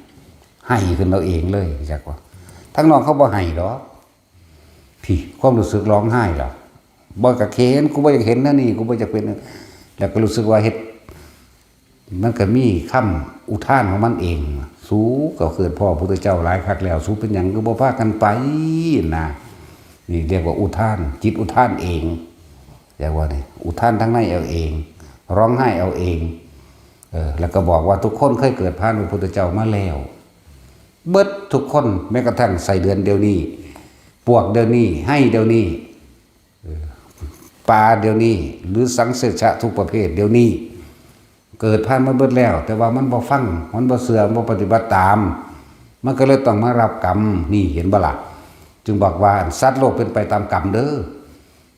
ไห้ขึ้นเอาเองเลย จักว่า ทางนอกเขาบ่ไห้ดอก พี่ ความรู้สึกร้องไห้ล่ะ บ่อยากเห็น กูบ่อยากเห็นแนวนี้ กูบ่อยากเป็น แล้วก็รู้สึกว่าเฮ็ด มันก็มีคำอุทานของมันเอง สูก็เกิดพ้อพุทธเจ้าหลายคักแล้ว สูเป็นหยังคือบ่พากันไปนะ นี่เรียกว่าอุทาน จิตอุทานเอง เรียกว่านี่ อุทานทางในเอาเอง ร้องไห้เอาเอง เออ แล้วก็บอกว่าทุกคนเคยเกิดผ่านพระพุทธเจ้ามาแล้ว เบิดทุกคน แม้กระทั่งไส้เดือนเดี๋ยวนี้ ปวกเดี๋ยวนี้ ไห้เดี๋ยวนี้ เออ ปลาเดี๋ยวนี้ หรือสังเสชะทุกประเภทเดี๋ยวนี้ เกิดผ่านมาเบิดแล้ว แต่ว่ามันบ่ฟัง มันบ่เชื่อ บ่ปฏิบัติตาม มันก็เลยต้องมารับกรรม นี่ เห็นบ่ล่ะ จึงบอกว่าสัตว์โลกเป็นไปตามกรรมเด้อ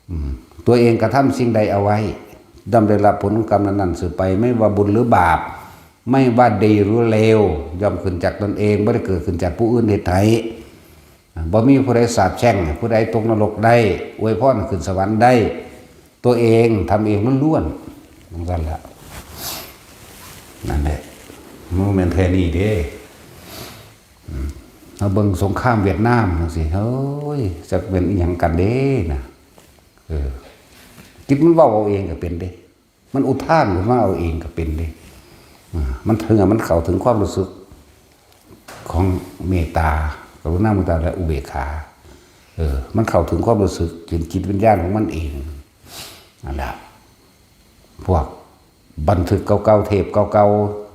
อืม ตัวเองกระทำสิ่งใดเอาไว้ ย่อมได้รับผลของกรรมนั้นๆสืบไป ไม่ว่าบุญหรือบาป ไม่ว่าดีหรือเลว ย่อมขึ้นจากตนเอง บ่ได้เกิดขึ้นจากผู้อื่นเฮ็ดให้ บ่มีผู้ใดสาปแช่ง ผู้ใดตกนรกได้ อวยพรขึ้นสวรรค์ได้ ตัวเองทำเองล้วนๆนั่นแหละ นั่นแหละมันแม่นแค่นี้เด้อืมเอาเบิ่งสงครามเวียดนามจังซี่ เฮ้ย จักเป็นอีหยังกันเด้นะ เออ จิตมันเว้าเอาเองก็เป็นเด้ มันอุทานขึ้นมาเอาเองก็เป็นเด้อ่ามันถึงอะมันเข้าถึงความรู้สึกของเมตตา กรุณา มุทิตา และอุเบกขา เออ มันเข้าถึงความรู้สึกถึงจิตวิญญาณของมันเอง นั่นแหละ พวกบันทึกเก่าๆ เทปเก่า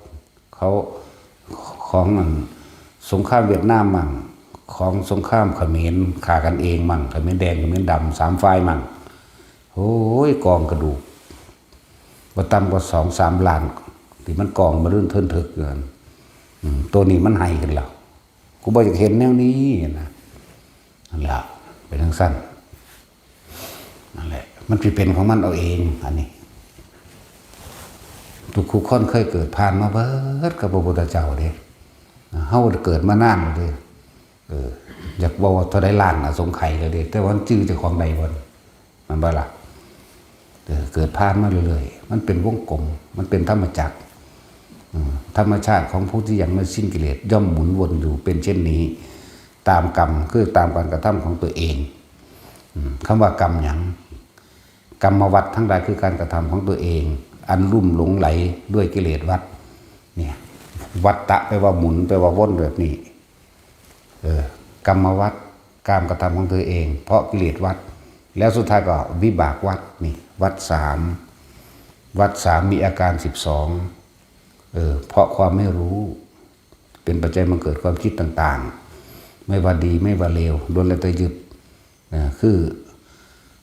ๆ เขาของอันสงครามเวียดนามมั่ง ของสงครามเขมรฆ่ากันเองมั่ง เขมรแดง เขมรดำ สามฝ่ายมั่ง โอ้ย กองกระดูก บ่ต่ำกว่าสองสามล้าน ที่มันกองมาเรื่องเทินเทิกอยู่นั่นอืม ตัวนี้มันไห้ขึ้นแล้ว กูบ่อยากเห็นแนวนี้นะ นั่นแหละ เป็นจั่งซั่น นั่นแหละ มันสิเป็นของมันเอาเอง อันนี้ ทุกคู่คนเคยเกิดผ่านมาเบิดกับพระพุทธเจ้าเด้ เฮาเกิดมานานแล้วเด้ เออ อยากบอกว่าเท่าใดล้านอสงไขยแล้วเด้ แต่ว่ามันจื่อเจ้าของใดบ่ มันบ่ล่ะ เออ เกิดผ่านมาเรื่อยๆ มันเป็นวงกลม มันเป็นธรรมจักร อืม ธรรมชาติของผู้ที่ยังไม่สิ้นกิเลสย่อมหมุนวนอยู่เป็นเช่นนี้ ตามกรรม คือตามการกระทำของตัวเอง อืม คำว่ากรรมหยัง กรรมวัฏทั้งหลายคือการกระทำของตัวเอง อันลุ่มหลงไหลด้วยกิเลสวัฏ เนี่ย วัฏฏะแปลว่าหมุน แปลว่าวนแบบนี้ เออ กรรมวัฏ การกระทำของตัวเอง เพราะกิเลสวัฏ แล้วสุดท้ายก็วิบากวัฏ นี่ วัฏสาม วัฏสามมีอาการสิบสอง เออ เพราะความไม่รู้ เป็นปัจจัยมันเกิดความคิดต่างๆ ไม่ว่าดีไม่ว่าเลว ล้วนแล้วแต่ยึด นะ คือ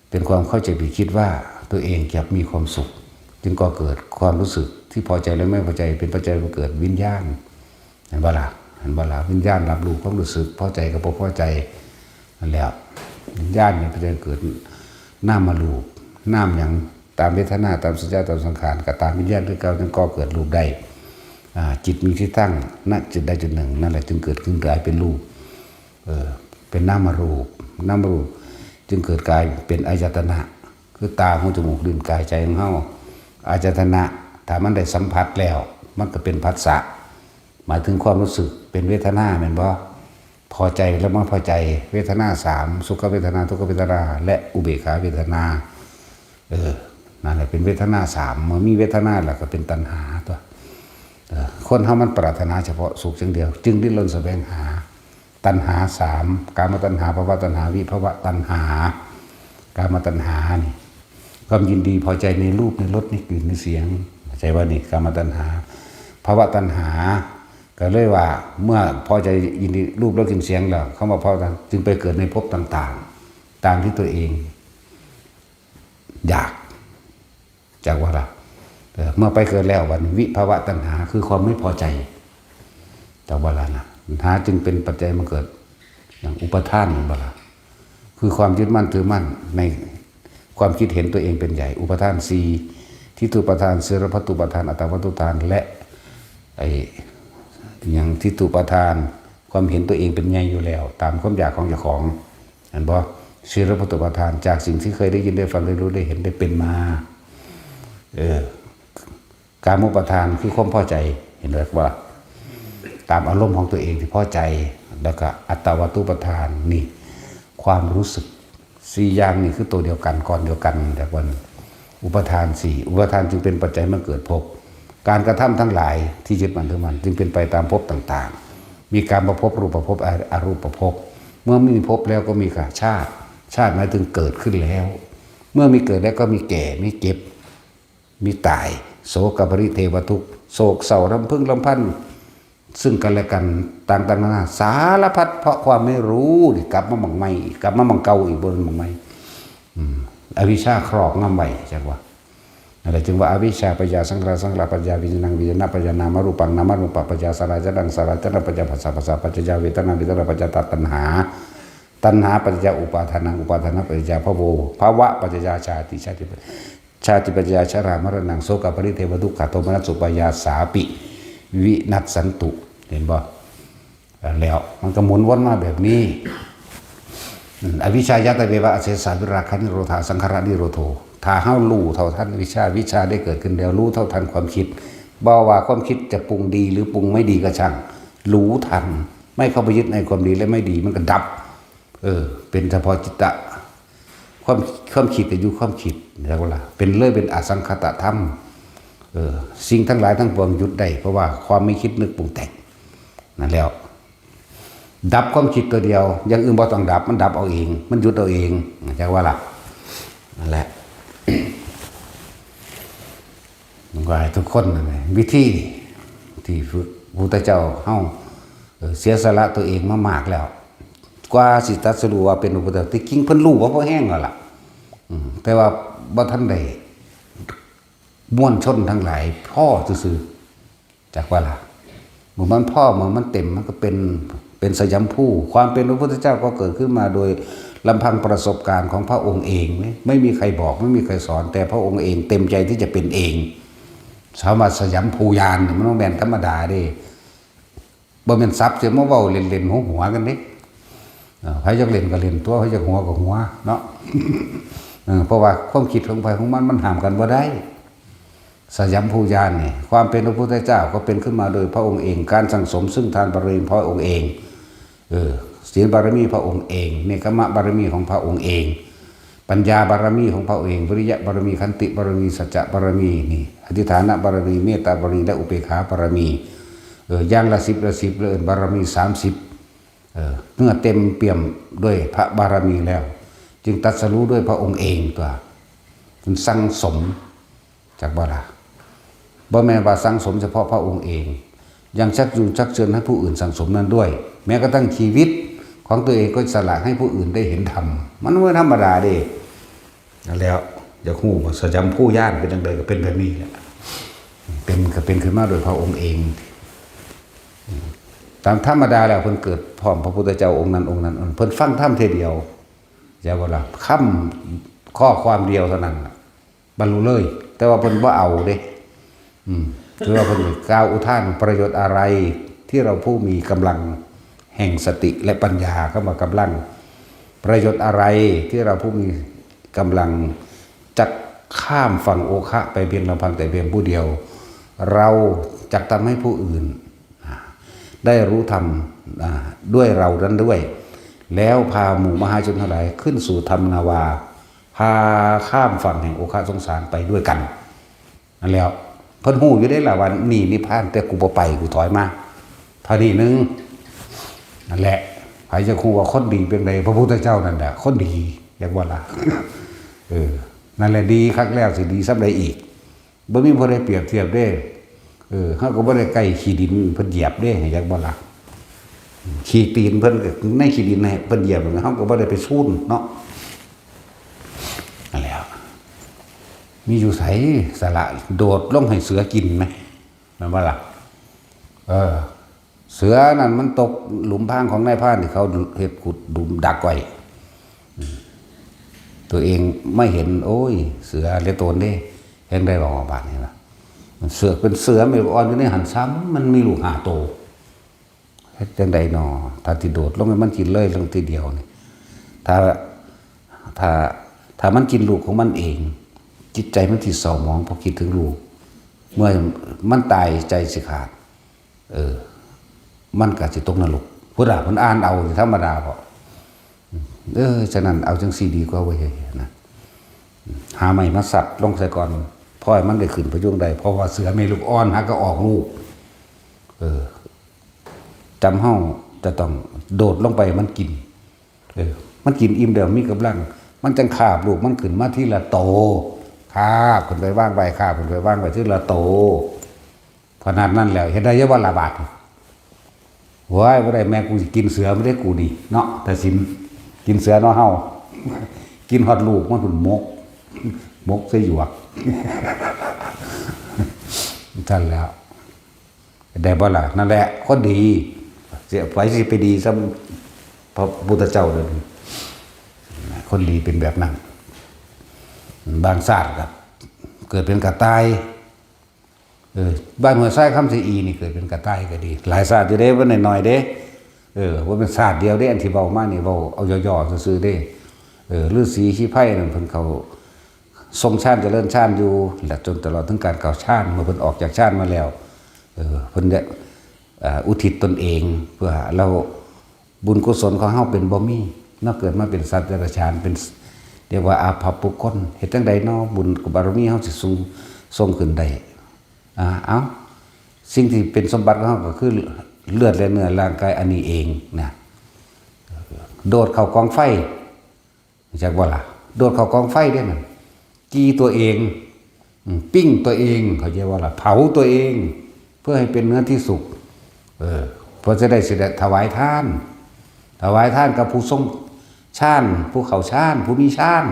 เป็นความเข้าใจผิดคิดว่าตัวเองจะมีความสุข จึงก่อเกิดความรู้สึกที่พอใจและไม่พอใจ เป็นปัจจัยมาเกิดวิญญาณ เห็นบ่ล่ะ เห็นบ่ล่ะ วิญญาณรับรู้ความรู้สึก พอใจกับบ่พอใจ นั่นแหละ วิญญาณเนี่ยเป็นเกิดนามรูป นามหยัง ตามเวทนา ตามสัญญา ตามสังขาร ก็ตามวิญญาณคือเก่า จึงก่อเกิดรูปได้ อ่า จิตมีที่ตั้ง ณ จุดใดจุดหนึ่ง นั่นแหละจึงเกิดขึ้นกลายเป็นรูป เออ เป็นนามรูป นามรูป จึงเกิดกลายเป็นอายตนะ คือตา หู จมูก ลิ้น กาย ใจของเฮา อายตนะ ถ้ามันได้สัมผัสแล้ว มันก็เป็นผัสสะ หมายถึงความรู้สึก เป็นเวทนา แม่นบ่ พอใจแล้วมาพอใจ เวทนาสาม สุขเวทนา ทุกขเวทนา และอุเบกขาเวทนา เออ นั่นแหละเป็นเวทนาสาม เมื่อมีเวทนาแล้วก็เป็นตัณหาตัว เออ คนเฮามันปรารถนาเฉพาะสุขอย่างเดียว จึงดิ้นรนแสวงหา ตัณหาสาม กามตัณหา ภวตัณหา วิภวตัณหา กามตัณหานี่ ความยินดีพอใจในรูป ในรส ในกลิ่น ในเสียง เข้าใจว่านี่ กามตัณหา ภวตัณหา ก็เลยว่า เมื่อพอใจยินดีรูป รส กลิ่น เสียงแล้ว คำว่าภวตัณหา จึงไปเกิดในภพต่างๆ ตามที่ตัวเอง อยาก จักว่าล่ะ เออ เมื่อไปเกิดแล้ว บัดนี้ วิภวตัณหา คือความไม่พอใจ จักว่าล่ะนะ ตัณหาจึงเป็นปัจจัยมาเกิด อย่างอุปาทาน แม่นบ่ล่ะ คือความยึดมั่นถือมั่นในความคิดเห็นตัวเองเป็นใหญ่ อุปาทานสี่ ทิฏฐุปาทาน สีลพัตตุปาทาน อัตตาวัตตุปาทาน และ ไอ้ อย่างทิฏฐุปาทาน ความเห็นตัวเองเป็นใหญ่อยู่แล้ว ตามความอยากของเจ้าของ เห็นบ่ สีลพัตตุปาทาน จากสิ่งที่เคยได้ยินได้ฟังได้รู้ได้เห็นได้เป็นมา เออ กามุปาทาน คือความพอใจ เห็นบ่ ตามอารมณ์ของตัวเองที่พอใจ แล้วก็อัตตาวัตตุปาทาน นี่ ความรู้สึก สี่อย่างนี่คือตัวเดียวกัน ก้อนเดียวกัน แต่ว่าอุปาทานสี่ อุปาทานจึงเป็นปัจจัยมาเกิดภพ การกระทำทั้งหลายที่ยึดมั่นถือมั่น จึงเป็นไปตามภพต่างๆ มีกามภพ รูปภพ อรูปภพ เมื่อมีภพแล้วก็มีกาชาติ ชาติหมายถึงเกิดขึ้นแล้ว เมื่อมีเกิดแล้วก็มีแก่ มีเจ็บ มีตาย โสกปริเทวทุกข์ โศกเศร้ารำพึงรำพัน ซึ่งกันและกันต่างๆนานา สารพัดเพราะความไม่รู้นี่ กลับมาหม่องใหม่อีก กลับมาหม่องเก่าอีก บ่แม่นหม่องใหม่ อืม อวิชชาครอบงำไว้ จักว่า นั่นแหละจึงว่า อวิชชาปัจจยาสังขารา สังขารปัจจยาวิญญาณัง วิญญาณปัจจยานามรูปัง นามรูปปัจจยาสัญญาสัญญาสังขาร สัญญาปัจจยาผัสสะ ผัสสะปัจจยาเวทนา เวทนาปัจจยาตัณหา ตัณหาปัจจยาอุปาทานัง อุปาทานปัจจยาภโว ภวปัจจยาชาติ ชาติปัจจยา ชาติปัจจยาชรามรณัง โสกปริเทวทุกขโทมนัสสุปายาสาปิ วินัสสันตุ เห็นบ่ แล้วมันก็หมุนวนมาแบบนี้ อืม อวิชชายะตะเววะ อเสสาวิราคะนิโรธา สังขารนิโรโธ ถ้าเฮารู้เท่าทันอวิชชา วิชชาได้เกิดขึ้นแล้ว รู้เท่าทันความคิด บ่ว่าความคิดจะปรุงดีหรือปรุงไม่ดีก็ช่าง รู้ทัน ไม่เข้าไปยึดในความดีและไม่ดี มันก็ดับ เออ เป็นเฉพาะจิตตะ ความ ความคิดก็อยู่ความคิด แล้วล่ะ เป็นเลยเป็นอสังขตธรรม เออ สิ่งทั้งหลายทั้งปวงหยุดได้ เพราะว่าความไม่คิดนึกปรุงแต่ง นั่นแล้ว ดับความคิดตัวเดียว อย่างอื่นบ่ต้องดับ มันดับเอาเอง มันหยุดเอาเอง จักว่าล่ะ นั่นแหละ ผมก็ให้ทุกคนนั่นแหละ วิธีที่ฝึกพุทธเจ้าเฮา เอ่อ เสียสละตัวเองมามากแล้ว กว่าสิตรัสรู้ว่าเป็นพระพุทธเจ้า ที่จริงเพิ่นรู้ว่าพอแห้งแล้วล่ะ อืม แต่ว่าบ่ทันได้มวลชนทั้งหลายพอซื่อๆ จักว่าล่ะ เมื่อมันพอ เมื่อมันเต็ม มันก็เป็น เป็นสยามภู ความเป็นพระพุทธเจ้าก็เกิดขึ้นมาโดยลำพังประสบการณ์ของพระองค์เอง ไม่ ไม่มีใครบอก ไม่มีใครสอน แต่พระองค์เองเต็มใจที่จะเป็นเอง สามารถสยามภูญาณเนี่ย มันบ่แม่นธรรมดาเด้ บ่แม่นศัพท์สิมาเว้าเล่นๆ หัวๆ กันเด้ เอ่อ ไผอยากเล่นก็เล่นตัว ไผอยากหัวก็หัวเนาะ เออ เพราะว่าความคิดของไผของมัน มันห้ามกันบ่ได้ สยามภูญาณนี่ ความเป็นพระพุทธเจ้าก็เป็นขึ้นมาโดยพระองค์เอง การสั่งสมซึ่งทานบารมีพระองค์เอง เออ ศีลบารมีพระองค์เอง เนกขมะบารมีของพระองค์เอง ปัญญาบารมีของพระองค์เอง วิริยะบารมี ขันติบารมี สัจจะบารมี นี่ อธิษฐานบารมี เมตตาบารมี และอุเบกขาบารมี เออ อย่างละสิบละสิบ เลยเอิ้นบารมีสามสิบ เออ เมื่อเต็มเปี่ยมด้วยพระบารมีแล้ว จึงตรัสรู้ด้วยพระองค์เองตัว มันสั่งสม จักบ่ล่ะ บ่แม่นว่าสั่งสมเฉพาะพระองค์เอง ยังชักจูงชักเชิญให้ผู้อื่นสั่งสมนั้นด้วย แม้กระทั่งชีวิตของตัวเองก็สละให้ผู้อื่นได้เห็นธรรม มันบ่ธรรมดาเด้ นั่นแล้ว อยากฮู้ว่าสยามภูญาณเป็นจั่งใด ก็เป็นแบบนี้แหละ เป็นก็เป็นขึ้นมาโดยพระองค์เอง ตามธรรมดาแล้วเพิ่นเกิดพร้อมพระพุทธเจ้าองค์นั้นองค์นั้น เพิ่นฟังธรรมเทื่อเดียว จักบ่ล่ะ คำ ข้อความเดียวเท่านั้นน่ะ บรรลุเลย แต่ว่าเพิ่นบ่เอาเด้ อืม คือว่าเพิ่นกล่าวอุทาน ประโยชน์อะไรที่เราผู้มีกำลังแห่งสติและปัญญา คำว่ากำลัง ประโยชน์อะไรที่เราผู้มีกำลังจักข้ามฝั่งโอคะไปเพียงลำพังแต่เพียงผู้เดียว เราจักทำให้ผู้อื่น ได้รู้ธรรม อ่า ด้วยเรานั้นด้วย แล้วพาหมู่มหาชนทั้งหลายขึ้นสู่ธรรมนาวา พาข้ามฝั่งแห่งโอคะสงสารไปด้วยกัน นั่นแล้ว เพิ่นฮู้อยู่เด้ล่ะว่านี่นิพพาน แต่กูบ่ไป กูถอยมา เท่านี้หนึ่ง นั่นแหละ ไผจะฮู้ว่าคนดีเป็นใด พระพุทธเจ้านั่นแหละ คนดี จักบ่ล่ะ เออ นั่นแหละดีคักแล้ว สิดีส่ำใดอีก บ่มีผู้ใดเปรียบเทียบเด้ เออ เฮาก็บ่ได้ใกล้ขี้ดินเพิ่นเหยียบเด้ จักบ่ล่ะ ขี้ตีนเพิ่นก็ในขี้ดินให้เพิ่นเหยียบ เฮาก็บ่ได้ไปซูนเนาะ นั่นแหละ มีอยู่ไสสละโดดลงให้เสือกินไหม แม่นบ่ล่ะ เออ เสือนั่นมันตกหลุมพรางของนายพรานที่เขาเฮ็ดขุดหลุมดักไว้ อืม ตัวเองไม่เห็น โอ้ย เสือเหลือโตนเด้ แฮงได้บอกว่าบาดนี้ล่ะ เสือเป็นเสือแม่ลูกอ่อนอยู่ในหั้นซ้ำ มันมีลูกห้าโต เฮ็ดจั่งใดน้อ ถ้าสิโดดลงให้มันกินเลยลงทีเดียวนี่ ถ้า ถ้า ถ้ามันกินลูกของมันเอง จิตใจมันสิเศร้าหมองเพราะคิดถึงลูก เมื่อมันตายใจสิขาด เออ มันก็สิตกนรก พุทธะมันอ่านเอาธรรมดาบ่ เออ ฉะนั้นเอาจั่งซี่ดีกว่าเว้ยนะ หาไม้มาสัดลงใส่ก่อน พอให้มันได้ขึ้นพยุงได้ เพราะว่าเสือแม่ลูกอ่อนหาก็ออกลูก เออ จำเฮาจะต้องโดดลงไปให้มันกิน เออ มันกินอิ่มแล้วมีกำลัง มันจั่งคาบลูกมันขึ้นมาทีละโต คาบขึ้นไปวางไว้ คาบขึ้นไปวางไว้ทีละโต ขนาดนั้นแล้ว เฮ็ดได้อยู่บ่ล่ะบาดนี้ โอ้ย บ่ได้ แม่กูสิกินเสือบ่ได้กูนี่เนาะ แต่สิกินเสือเนาะเฮา กินฮอดลูกมันพุ้นหมก หมกใส่หยวก ซั่นแล้ว ได้บ่ล่ะ นั่นแหละ คนดี เสีย ไผสิไปดีส่ำพระพุทธเจ้าเด้อ คนดีเป็นแบบนั้น บางชาติก็เกิดเป็นกระต่าย เออ บ้านห้วยทรายคำชะอีนี่เกิดเป็นกระต่ายก็ดี หลายชาติอยู่เด้ บ่น้อยๆเด้ เออ ว่าเป็นศาสตร์เดียวเด้ อันที่เว้ามานี่เว้าเอาย่อๆซื่อๆเด้ เออ ฤๅษีชีไพรนั่นเพิ่นเข้าทรงฌานเจริญฌานอยู่ และจนตลอดถึงการเข้าฌาน เมื่อเพิ่นออกจากฌานมาแล้ว เออ เพิ่นได้ อ่า อุทิศตนเอง เพื่อเรา บุญกุศลของเฮาเป็นบ่มี เนาะ เกิดมาเป็นสัตว์เดรัจฉาน เป็น เรียกว่าอาภัพบุคคล เฮ็ดจั่งใดเนาะ บุญกับบารมีเฮาสิสูง ส่งขึ้นได้ อ่า เอ้า สิ่งที่เป็นสมบัติของเฮาก็คือเลือดและเนื้อร่างกายอันนี้เองนะ โดดเข้ากองไฟ รู้จักบ่ล่ะ โดดเข้ากองไฟเด้นั่น จีตัวเอง อืม ปิ้งตัวเอง เข้าใจบ่ล่ะ เผาตัวเอง เพื่อให้เป็นเนื้อที่สุก เออ เพื่อจะได้สิได้ถวายทาน ถวายทานกับผู้ทรงฌาน ผู้เข้าฌาน ผู้มีฌาน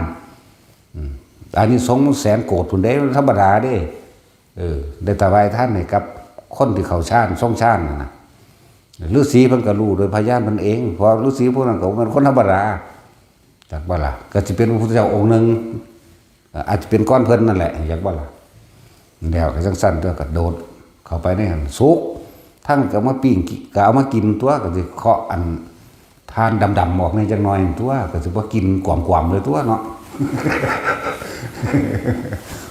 อืม อานิสงส์มันแสนโกดพุ้นเด้ ธรรมดาเด้ เออ ได้ถวายทานให้กับคนที่เข้าฌาน ทรงฌานน่ะนะ ฤๅษีเพิ่นก็รู้โดยพยานเพิ่นเอง เพราะฤๅษีพวกนั้นก็บ่แม่นคนธรรมดา จักบ่ล่ะ ก็สิเป็นพระพุทธเจ้าองค์หนึ่ง เอ่อ อาจจะเป็นก่อนเพิ่นนั่นแหละ จักบ่ล่ะ แล้วก็จั่งซั่นตัวก็โดดเข้าไปในหั่น สุก ทั้งก็มาปิ้งกิ ก็เอามากินตัว ก็สิเคาะอันทานดำๆออกแหน่จักหน่อยตัว ก็สิบ่กินกวมๆเลยตัวเนาะ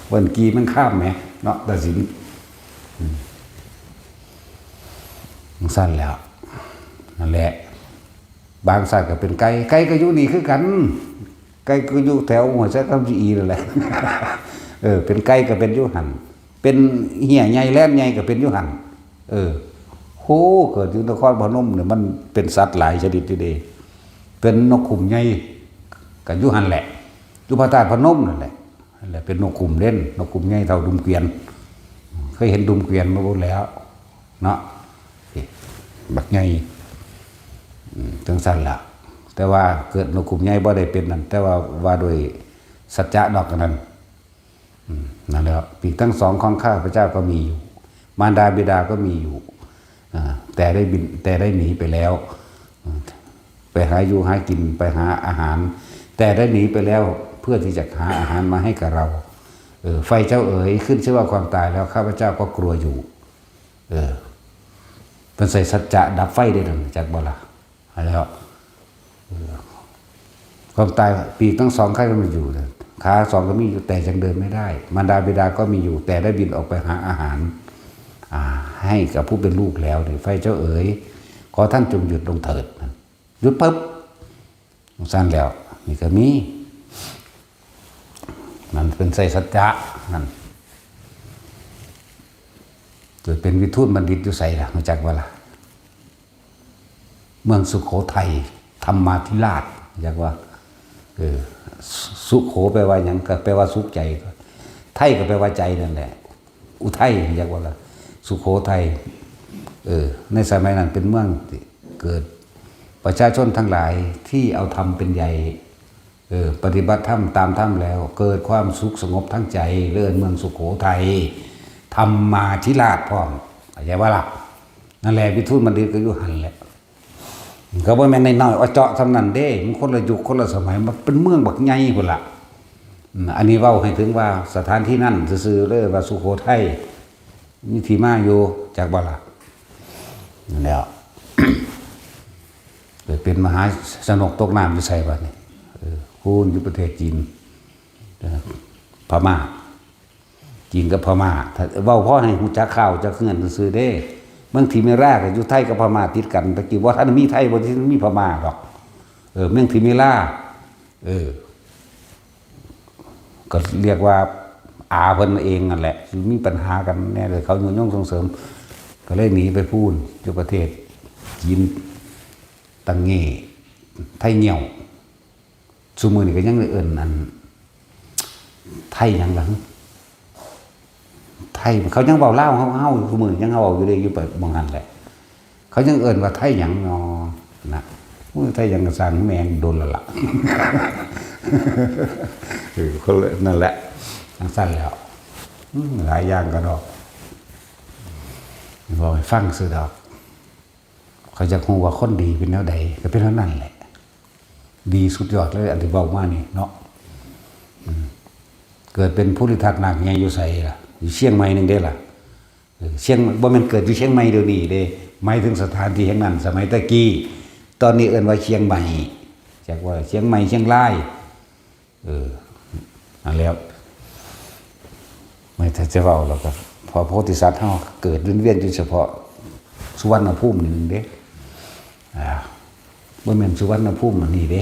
เพิ่นกี่มันข้ามแหมเนาะ ตัดสิน อืม จั่งซั่นแล้ว นั่นแหละ บางสัตว์ก็เป็นไก่ ไก่ก็อยู่นี่คือกัน ไก่ก็อยู่แถวหัวไชคำชะอีนั่นแหละ เออ เป็นไก่ก็เป็นอยู่หั่น เป็นเฮียใหญ่แลนใหญ่ก็เป็นอยู่หั่น เออ โห เกิดอยู่นครพนมเนี่ยมันเป็นสัตว์หลายชนิดอยู่เด้ เป็นนกขุมใหญ่ก็อยู่หั่นแหละ อยู่พระธาตุพนมนั่นแหละ นั่นแหละ เป็นนกขุมเด่น นกขุมใหญ่เท่าดุมเกวียน เคยเห็นดุมเกวียนมาบ่แล้ว เนาะ บักใหญ่ อืม จั่งซั่นล่ะ แต่ว่าเกิดนกขุมใหญ่บ่ได้เป็นนั่น แต่ว่าว่าโดยสัจจะดอกอันนั้น อืม นั่นแหละ ปีกทั้งสองของข้าพเจ้าก็มีอยู่ มารดาบิดาก็มีอยู่ อ่า แต่ได้บิน แต่ได้หนีไปแล้ว อืม ไปหาอยู่หากิน ไปหาอาหาร แต่ได้หนีไปแล้ว เพื่อที่จะหาอาหารมาให้กับเรา เออ ไฟเจ้าเอ๋ย ขึ้นชื่อว่าความตายแล้ว ข้าพเจ้าก็กลัวอยู่ เออ เพิ่นใส่สัจจะดับไฟได้นั่น จักบ่ล่ะ แล้ว เออ ความตาย ปีกทั้งสองข้างก็มีอยู่ ขาสองก็มีอยู่ แต่ยังเดินไม่ได้ มารดาบิดาก็มีอยู่ แต่ได้บินออกไปหาอาหาร อ่า ให้กับผู้เป็นลูกแล้วนี่ ไฟเจ้าเอ๋ย ขอท่านจงหยุดลงเถิด หยุดปุ๊บ จั่งซั่นแล้ว นี่ก็มี นั่นเป็นใส่สัจจะ นั่น เกิดเป็นวิทูลบัณฑิตอยู่ไสล่ะ รู้จักบ่ล่ะ เมืองสุโขทัย ธรรมาธิราช รู้จักว่า เออ สุ สุโขแปลว่าหยัง ก็แปลว่าสุขใจ ไทยก็แปลว่าใจนั่นแหละ อุทัย รู้จักบ่ล่ะ สุโขทัย เออ ในสมัยนั้นเป็นเมืองที่เกิดประชาชนทั้งหลายที่เอาธรรมเป็นใหญ่ เออ ปฏิบัติธรรมตามธรรมแล้ว เกิดความสุขสงบทั้งใจ เอิ้นเมืองสุโขทัย ธรรมาธิราชพร้อม เข้าใจบ่ล่ะ นั่นแหละ วิทูลบัณฑิตก็อยู่หั่นแหละ ก็บ่แม่นน้อยๆ เอาเจาะส่ำนั้นเด้ มันคนละยุคคนละสมัย มันเป็นเมืองบักใหญ่พุ้นล่ะ อืม อันนี้เว้าให้ถึงว่าสถานที่นั่นซื่อๆ เลยว่าสุโขทัย มีที่มาอยู่ จักบ่ล่ะ นั่นแหละ เกิดเป็นมหาชนกตกน้ำอยู่ไสบัดนี้ เออ พู้นอยู่ประเทศจีน เออ พม่า จีนกับพม่า ถ้าเว้าพอให้ฮู้จักข่าวจักเฮือนซื่อๆเด้ เมืองทิเมราก็อยู่ไทยกับพม่าติดกัน ตะกี้บ่ทันมีไทย บ่ทันมีพม่าดอก เออ เมืองทิเมรา เออ ก็เรียกว่าอาเพิ่นเองนั่นแหละ มีปัญหากันแน่เลย เขายุยงส่งเสริม ก็เลยหนีไปพู้นอยู่ประเทศจีน ตังเง่ ไทเงี้ยว ซุมื้อนี้ก็ยังเอิ้นอัน ไทหยังล่ะ ไท เขายังเว้าลาวเฮา เฮาซุมื้อนี้ยังเว้าอยู่เด้ อยู่ไปหม่องหั่นแหละ เขายังเอิ้นว่าไทหยังนอ นะ โอ้ย ไทหยังก็ซ่างแม่งโดนแล้วล่ะ เออ เขาเลย นั่นแหละ จั่งซั่นแล้ว อืม หลายอย่างก็ดอก เว้าให้ฟังซื่อดอก เขาอยากฮู้ว่าคนดีเป็นแนวใด ก็เป็นแนวนั้นแหละ ดีสุดยอดเลย อันที่เว้ามานี่เนาะ อืม เกิดเป็นภูริทัตนาคใหญ่อยู่ไสล่ะ อยู่เชียงใหม่นึงเด้ล่ะ เออ เชียง บ่แม่นเกิดอยู่เชียงใหม่เดี๋ยวนี้เด้ หมายถึงสถานที่แห่งนั้น สมัยตะกี้ ตอนนี้เอิ้นว่าเชียงใหม่ จักว่าเชียงใหม่ เชียงราย เออ นั่นแหละ ไม่ถ้าจะเว้าแล้วก็ พระโพธิสัตว์เฮาเกิดเวียนๆอยู่เฉพาะสุวรรณภูมินี่หนึ่งเด้ อ่า บ่แม่นสุวรรณภูมิอันนี้เด้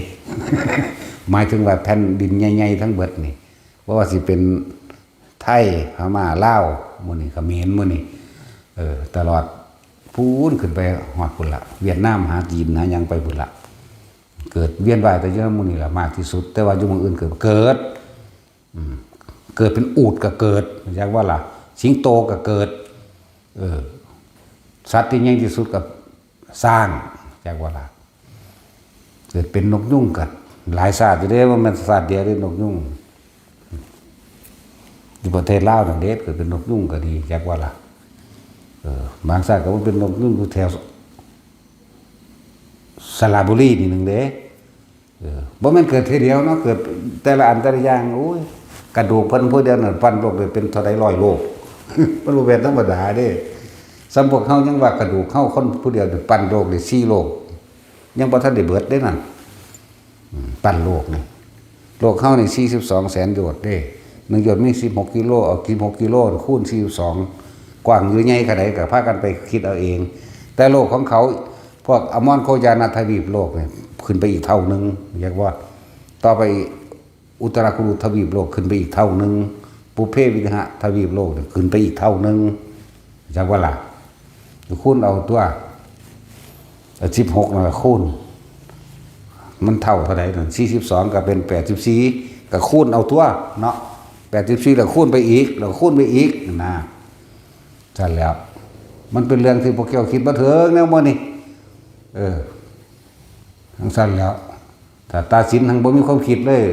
หมายถึงว่าแผ่นดินใหญ่ๆทั้งเบิดนี่ บ่ว่าสิเป็นไทย พม่า ลาว หมู่นี้ เขมร หมู่นี้ เออ ตลอดพู้นขึ้นไปฮอดพู้นละ เวียดนาม หาจีน หาหยังไปพู้นละ เกิดเวียนว่ายแต่อยู่หมู่นี้ละมากที่สุด แต่ว่าอยู่หม่องอื่นเกิด เกิด อืม เกิดเป็นอูฐก็เกิด จักว่าล่ะ สิงโตก็เกิด เออ สัตว์ที่ใหญ่ที่สุดก็ช้าง จักว่าล่ะ เกิดเป็นนกยูงก็หลายชาติอยู่เด้ บ่แม่นชาติเดียวเด้ นกยูง อยู่ประเทศลาวนั่นเด้ เกิดเป็นนกยูงก็ดี จักว่าล่ะ เออ บางชาติก็บ่เป็นนกยูงอยู่แถวสระบุรีนี่หนึ่งเด้ เออ บ่แม่นเกิดทีเดียวเนาะ เกิดแต่ละอันแต่ละอย่าง โอ้ย กระดูกเพิ่นผู้เดียวนั่นปั้นโลกได้เป็นเท่าใดร้อยโลก มันบ่แม่นธรรมดาเด้ ส่ำพวกเฮายังว่ากระดูกเฮาคนผู้เดียวนี่ปั้นโลกได้สี่โลก ยังบ่ทันได้เบิดเด้นั่น อืม ปั้นโลกนี่ โลกเฮานี่สี่สิบสองแสนโยชน์เด้ หนึ่งโยชน์มีสิบหกกิโล เอาสิบหกกิโลคูณสี่สิบสอง กว้างอยู่ใหญ่ขนาดใดก็พากันไปคิดเอาเอง แต่โลกของเขา พวกอมรโคยานาทวีปโลกเนี่ย ขึ้นไปอีกเท่าหนึ่ง เรียกว่า ต่อไปอุตราคุรุทวีปโลกขึ้นไปอีกเท่าหนึ่ง ปุพเพวิหะทวีปโลกเนี่ยขึ้นไปอีกเท่าหนึ่ง จักว่าล่ะ คูณเอาตัว สิบหกนั่นล่ะคูณ มันเท่าเท่าใดนั่น สี่สิบสองก็เป็นแปดสิบสี่ ก็คูณเอาตัวเนาะ แปดสิบสี่ แล้วคูณไปอีก แล้วคูณไปอีกนะ ซั่นแหล้ว มันเป็นเรื่องที่พวกเจ้าคิดบ่ถึงแนวหมู่นี้ เออ จั่งซั่นแหล้ว ถ้าตัดสินหั้นบ่มีความคิดเลย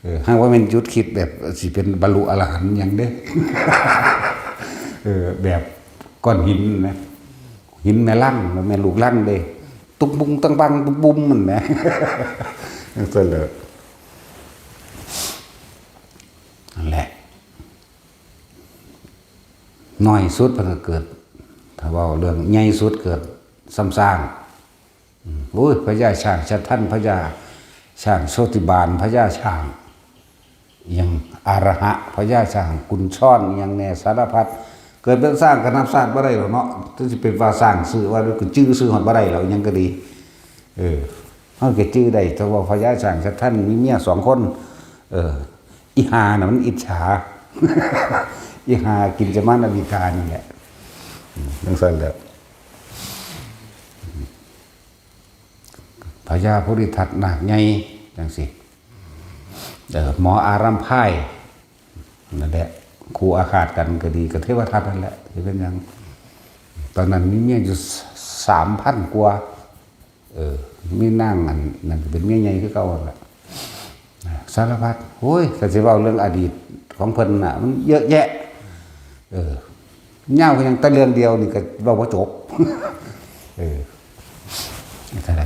เออ หั้นว่าแม่นหยุดคิดแบบสิเป็นบรรลุอรหันต์หยังเด้ เออ แบบก้อนหินนะ หินแม่ลัง บ่แม่นลูกลังเด้ ตุ๊กบุ้งตังบังตุ๊กบุ้มมันนะ จั่งซั่นแหละ นั่นแหละ น้อยสุดเพิ่นก็เกิด ถ้าเว้าเรื่องใหญ่สุดเกิดส่ำช้าง อืม โอ้ย พญาช้างชะทัน พญาช้างโชติบาล พญาช้าง อิหยังอารหะ พญาช้างกุญชร อิหยังแน่สารพัด เกิดเป็นช้างก็นับชาติบ่ได้แล้วเนาะ ถึงสิเป็นว่าช้างชื่อว่า ก็จื่อชื่อฮอดบ่ได้แล้ว อิหยังก็ดี เออ เฮาก็จื่อได้ แต่ว่าพญาช้างชะทันมีเมียสองคน เออ อีห่าน่ะมันอิจฉา อีห่ากินจะมานาวิกานี่แหละ อืม จั่งซั่นแหละ พญาภูริทัตนาคใหญ่จั่งซี้ เออ หมออารัมภาย นั่นแหละ คู่อาฆาตกันก็ดี ก็เทวทัตนั่นแหละ สิเป็นหยัง ตอนนั้นมีเมียอยู่สามพันกว่า เออ มีนางอันนั้นก็เป็นเมียใหญ่คือเก่าหั่นล่ะ สารพัด โอ้ย ถ้าสิเว้าเรื่องอดีตของเพิ่นน่ะ มันเยอะแยะ เออ ยาวเพียงแต่เรื่องเดียวนี่ก็เว้าบ่จบ เออ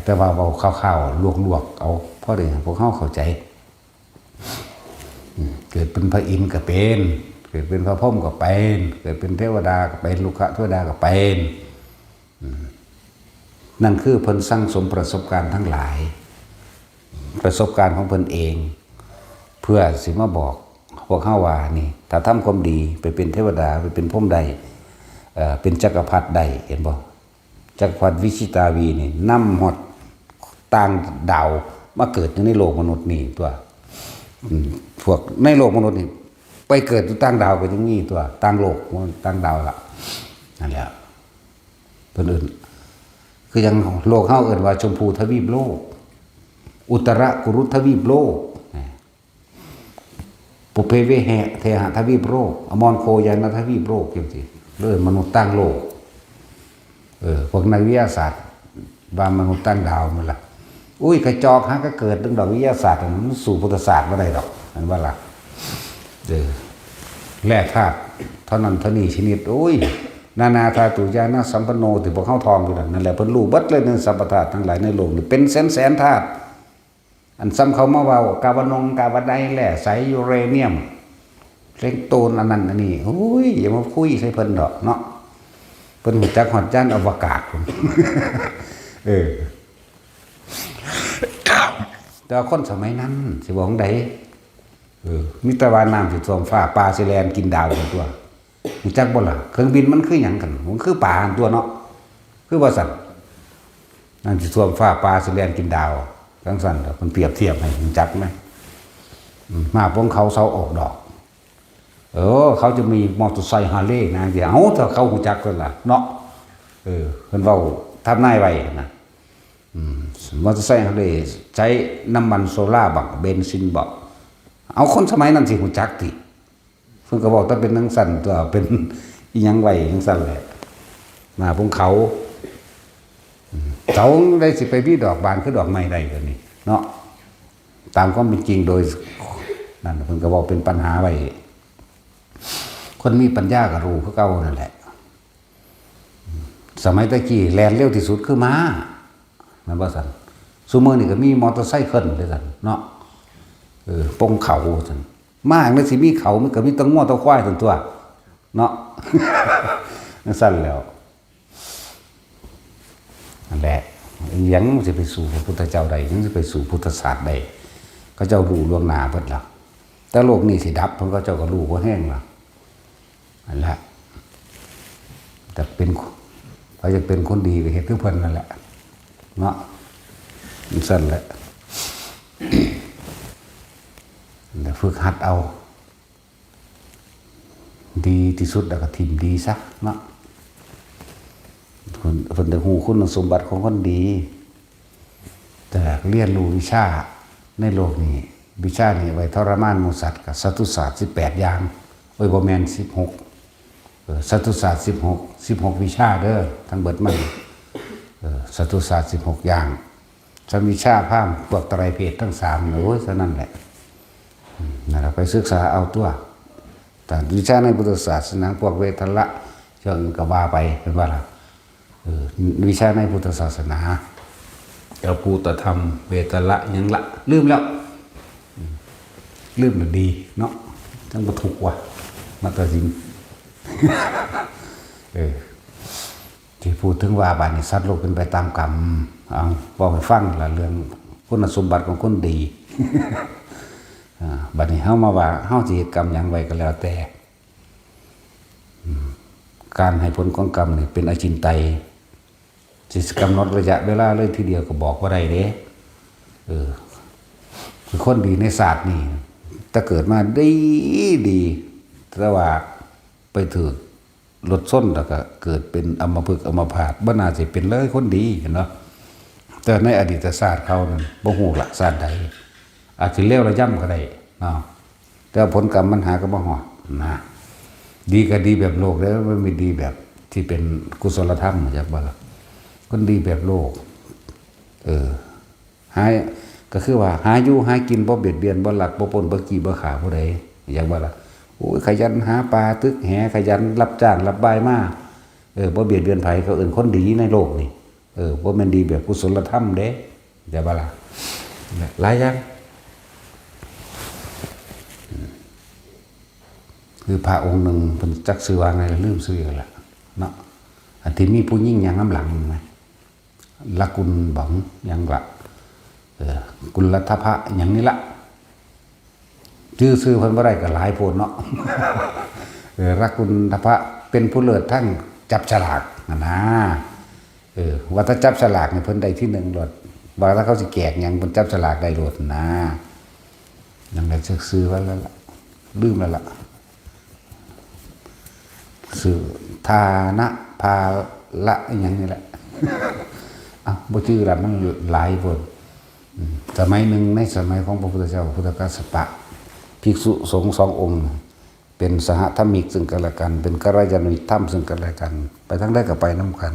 แต่ว่าเว้าคร่าวๆ ลวกๆ เอา พอดีให้พวกเฮาเข้าใจ อืม เกิดเป็นพระอินทร์ก็เป็น เกิดเป็นพระพรหมก็เป็น เกิดเป็นเทวดาก็เป็น รุกขเทวดาก็เป็น อืม นั่นคือเพิ่นสั่งสมประสบการณ์ทั้งหลาย ประสบการณ์ของเพิ่นเอง เพื่อสิมาบอกพวกเฮาว่า นี่ ถ้าทำความดี ไปเป็นเทวดา ไปเป็นพรหมได้ เอ่อ เป็นจักรพรรดิได้ เห็นบ่ จักรพรรดิวิชิตาวีนี่ นำฮอดต่างดาวมาเกิดอยู่ในโลกมนุษย์นี่ตั๊ว อืม พวกในโลกมนุษย์นี่ ไปเกิดอยู่ต่างดาวก็ยังมีตั๊ว ต่างโลก ต่างดาวล่ะ นั่นแหละ เพิ่นเอิ้น คือจั่งโลกเฮาเอิ้นว่าชมพูทวีปโลก อุตรกุรุทวีปโลก ปุพเพวิหะเทหะทวีปโลก อมรโคยานาทวีปโลกจั่งซี้ เอิ้นมนุษย์ต่างโลก เออ พวกนักวิทยาศาสตร์ว่ามนุษย์ต่างดาวนั่นล่ะ อุ้ย กระจอกหาก็เกิดเรื่องดอกวิทยาศาสตร์ มันสู้พุทธศาสตร์บ่ได้ดอก แม่นบ่ล่ะ เออ แร่ธาตุเท่านั้นเท่านี้ชนิด โอ้ย นานาธาตุญาณสัมปันโน ที่พวกเฮาท่องอยู่นั่น นั่นแหละ เพิ่นรู้เบิดเลย ในสรรพธาตุทั้งหลายในโลกนี่ เป็นแสนๆธาตุ อันส่ำเขามาเว้า กาวนง กาวนาย แร่ใส ยูเรเนียม เล็กโตน อันนั้นอันนี้ โอ้ย อย่ามาคุยใส่เพิ่นดอกเนาะ เพิ่นรู้จักฮอดยานอวกาศพุ้น เออ แต่ว่าคนสมัยนั้นสิว่าจั่งใด เออ มีแต่ว่าน้ำสิท่วมฟ้า ปลาสิแล่นกินดาวกันตัว รู้จักบ่ล่ะ เครื่องบินมันคือหยังกัน มันคือปลาหั่นตัวเนาะ คือว่าซั่น น้ำสิท่วมฟ้า ปลาสิแล่นกินดาว จั่งซั่นล่ะ มันเปรียบเทียบให้รู้จักไหม อืม มาพวกเขาเซาออกดอก เออ เขาจะมีมอเตอร์ไซค์ฮาร์เลย์นะ เดี๋ยว เอา ถ้าเขารู้จักกันล่ะ เนาะ เออ เพิ่นเว้าทำนายไว้นะ อืม มอเตอร์ไซค์ฮาร์เลย์ใช้น้ำมันโซล่าบ่ เบนซินบ่ เอา คนสมัยนั้นสิรู้จักติ เพิ่นก็บอกถ้าเป็นจั่งซั่นตัว เป็นอิหยังไว้จั่งซั่นแหละ มาพวกเขา อืม เจ้าได้สิไปมีดอกบานคือดอกไม้ได้ก็นี่ เนาะ ตามความเป็นจริงโดย นั่นเพิ่นก็บอกเป็นปัญหาไว้ คนมีปัญญาก็รู้คือเก่านั่นแหละ สมัยตะกี้แล่นเร็วที่สุดคือม้า แม่นบ่ซั่น ซุมื้อนี้ก็มีมอเตอร์ไซค์เคลื่อนไปซั่นเนาะ เออ ปงเขาซั่น ม้าจั่งใดสิมีเขา มันก็มีแต่งัวแต่ควายซั่นตัว เนาะ จั่งซั่นแหล้ว นั่นแหละ อิหยังมันสิไปสู้พระพุทธเจ้าได้ อิหยังสิไปสู้พุทธศาสตร์ได้ เขาเจ้ารู้ล่วงหน้าเบิดแล้ว แต่โลกนี้สิดับ เพิ่นเขาเจ้าก็รู้พอแฮงแล้ว นั่นแหละ แต่เป็น เขาอยากเป็นคนดีก็เฮ็ดคือเพิ่นนั่นแหละ เนาะ จั่งซั่นแหละ แล้วฝึกหัดเอา ดีที่สุดแล้วก็ถิ่มดีซะเนาะ เพิ่น เพิ่นได้รู้คุณสมบัติของคนดี แต่เรียนรู้วิชาในโลกนี้ วิชานี้ไว้ทรมานหมู่สัตว์ ก็สัตตุศาสตร์สิบแปดอย่าง โอ้ย บ่แม่น สิบหก เออ สัตตุศาสตร์สิบหก สิบหกวิชาเด้อ ทั้งเบิดมัน เออ สัตตุศาสตร์สิบหกอย่าง ส่วนวิชาพราหมณ์พวกไตรเพศทั้งสามนี่ โอ้ย เท่านั้นแหละ อืม นั่นล่ะ ไปศึกษาเอาตัว แต่วิชาในพุทธศาสนา พวกเวทละ เชิงก็ว่าไป เป็นว่าล่ะ เออ วิชาในพุทธศาสนา เจ้าภูตธรรม เวทละ หยังละ ลืมแล้ว อืม ลืมน่ะดีเนาะ จั่งบ่ทุกข์ว่ะ มาตัดสิน เออ ที่พูดถึงว่าบาดนี้สัตว์โลกเป็นไปตามกรรม เอา เว้าให้ฟังล่ะ เรื่องคุณสมบัติของคนดี อ่า บาดนี้เฮามาว่า เฮาสิเฮ็ดกรรมหยังไว้ก็แล้วแต่ อืม การให้ผลของกรรมนี่เป็นอจินไตย สิกำหนดระยะเวลาเลยทีเดียวก็บอกบ่ได้เด้ เออ คือคนดีในชาตินี้ แต่เกิดมาดีดี แต่ว่าไปถืกรถชนแล้วก็เกิดเป็นอัมพฤกษ์อัมพาต บ่น่าสิเป็นเลยคนดี หั้นเนาะ แต่ในอดีตชาติเขานั่น บ่ฮู้ละชาติใด อาจสิเลวระยำก็ได้เนาะ แต่ว่าผลกรรมมันหาก็บ่ฮอดนะ ดีก็ดีแบบโลกเด้อ มันมีดีแบบที่เป็นกุศลธรรม เข้าใจบ่ล่ะ คนดีแบบโลก เออ หา ก็คือว่าหาอยู่หากิน บ่เบียดเบียน บ่ลัก บ่ปล้น บ่จี้ บ่ฆ่าผู้ใด เข้าใจบ่ล่ะ โอ้ย ขยันหาปลา ตึกแห ขยันรับจ้างรับบายมา เออ บ่เบียดเบียนไผ เขาเอิ้นคนดีในโลกนี่ เออ บ่แม่นดีแบบกุศลธรรมเด้ เข้าใจบ่ล่ะ หลายอย่าง คือพระองค์หนึ่ง เพิ่นจักชื่อว่าไงล่ะ ลืมชื่อแล้วล่ะ เนาะ อันที่มีผู้หญิงย่างนำหลังนะ ละกุลบังหยังละ เออ กุลทพะหยังนี่ละ ชื่อ ชื่อเพิ่นบ่ได้ก็หลายโพดเนาะ เออ ละกุลทพะเป็นผู้เลิศทั้งจับฉลากหั้นนะ เออ ว่าถ้าจับฉลากนี่เพิ่นได้ที่หนึ่งโลด ว่าถ้าเขาสิแจกหยังเพิ่นจับฉลากได้โลดนะ นั่นแหละ ชื่อ ชื่อว่าแล้วล่ะ ลืมแล้วล่ะ ชื่อ ฐานะ ภาระ อิหยังนี่แหละ อ่ะ บ่ชื่อละ มันหลายโพด อืม สมัยหนึ่งในสมัยของพระพุทธเจ้า พุทธกัสสปะ ภิกษุสงฆ์สององค์ เป็นสหธรรมิกซึ่งกันและกัน เป็นกัลยาณมิตรธรรมซึ่งกันและกัน ไปทางใดก็ไปนำกัน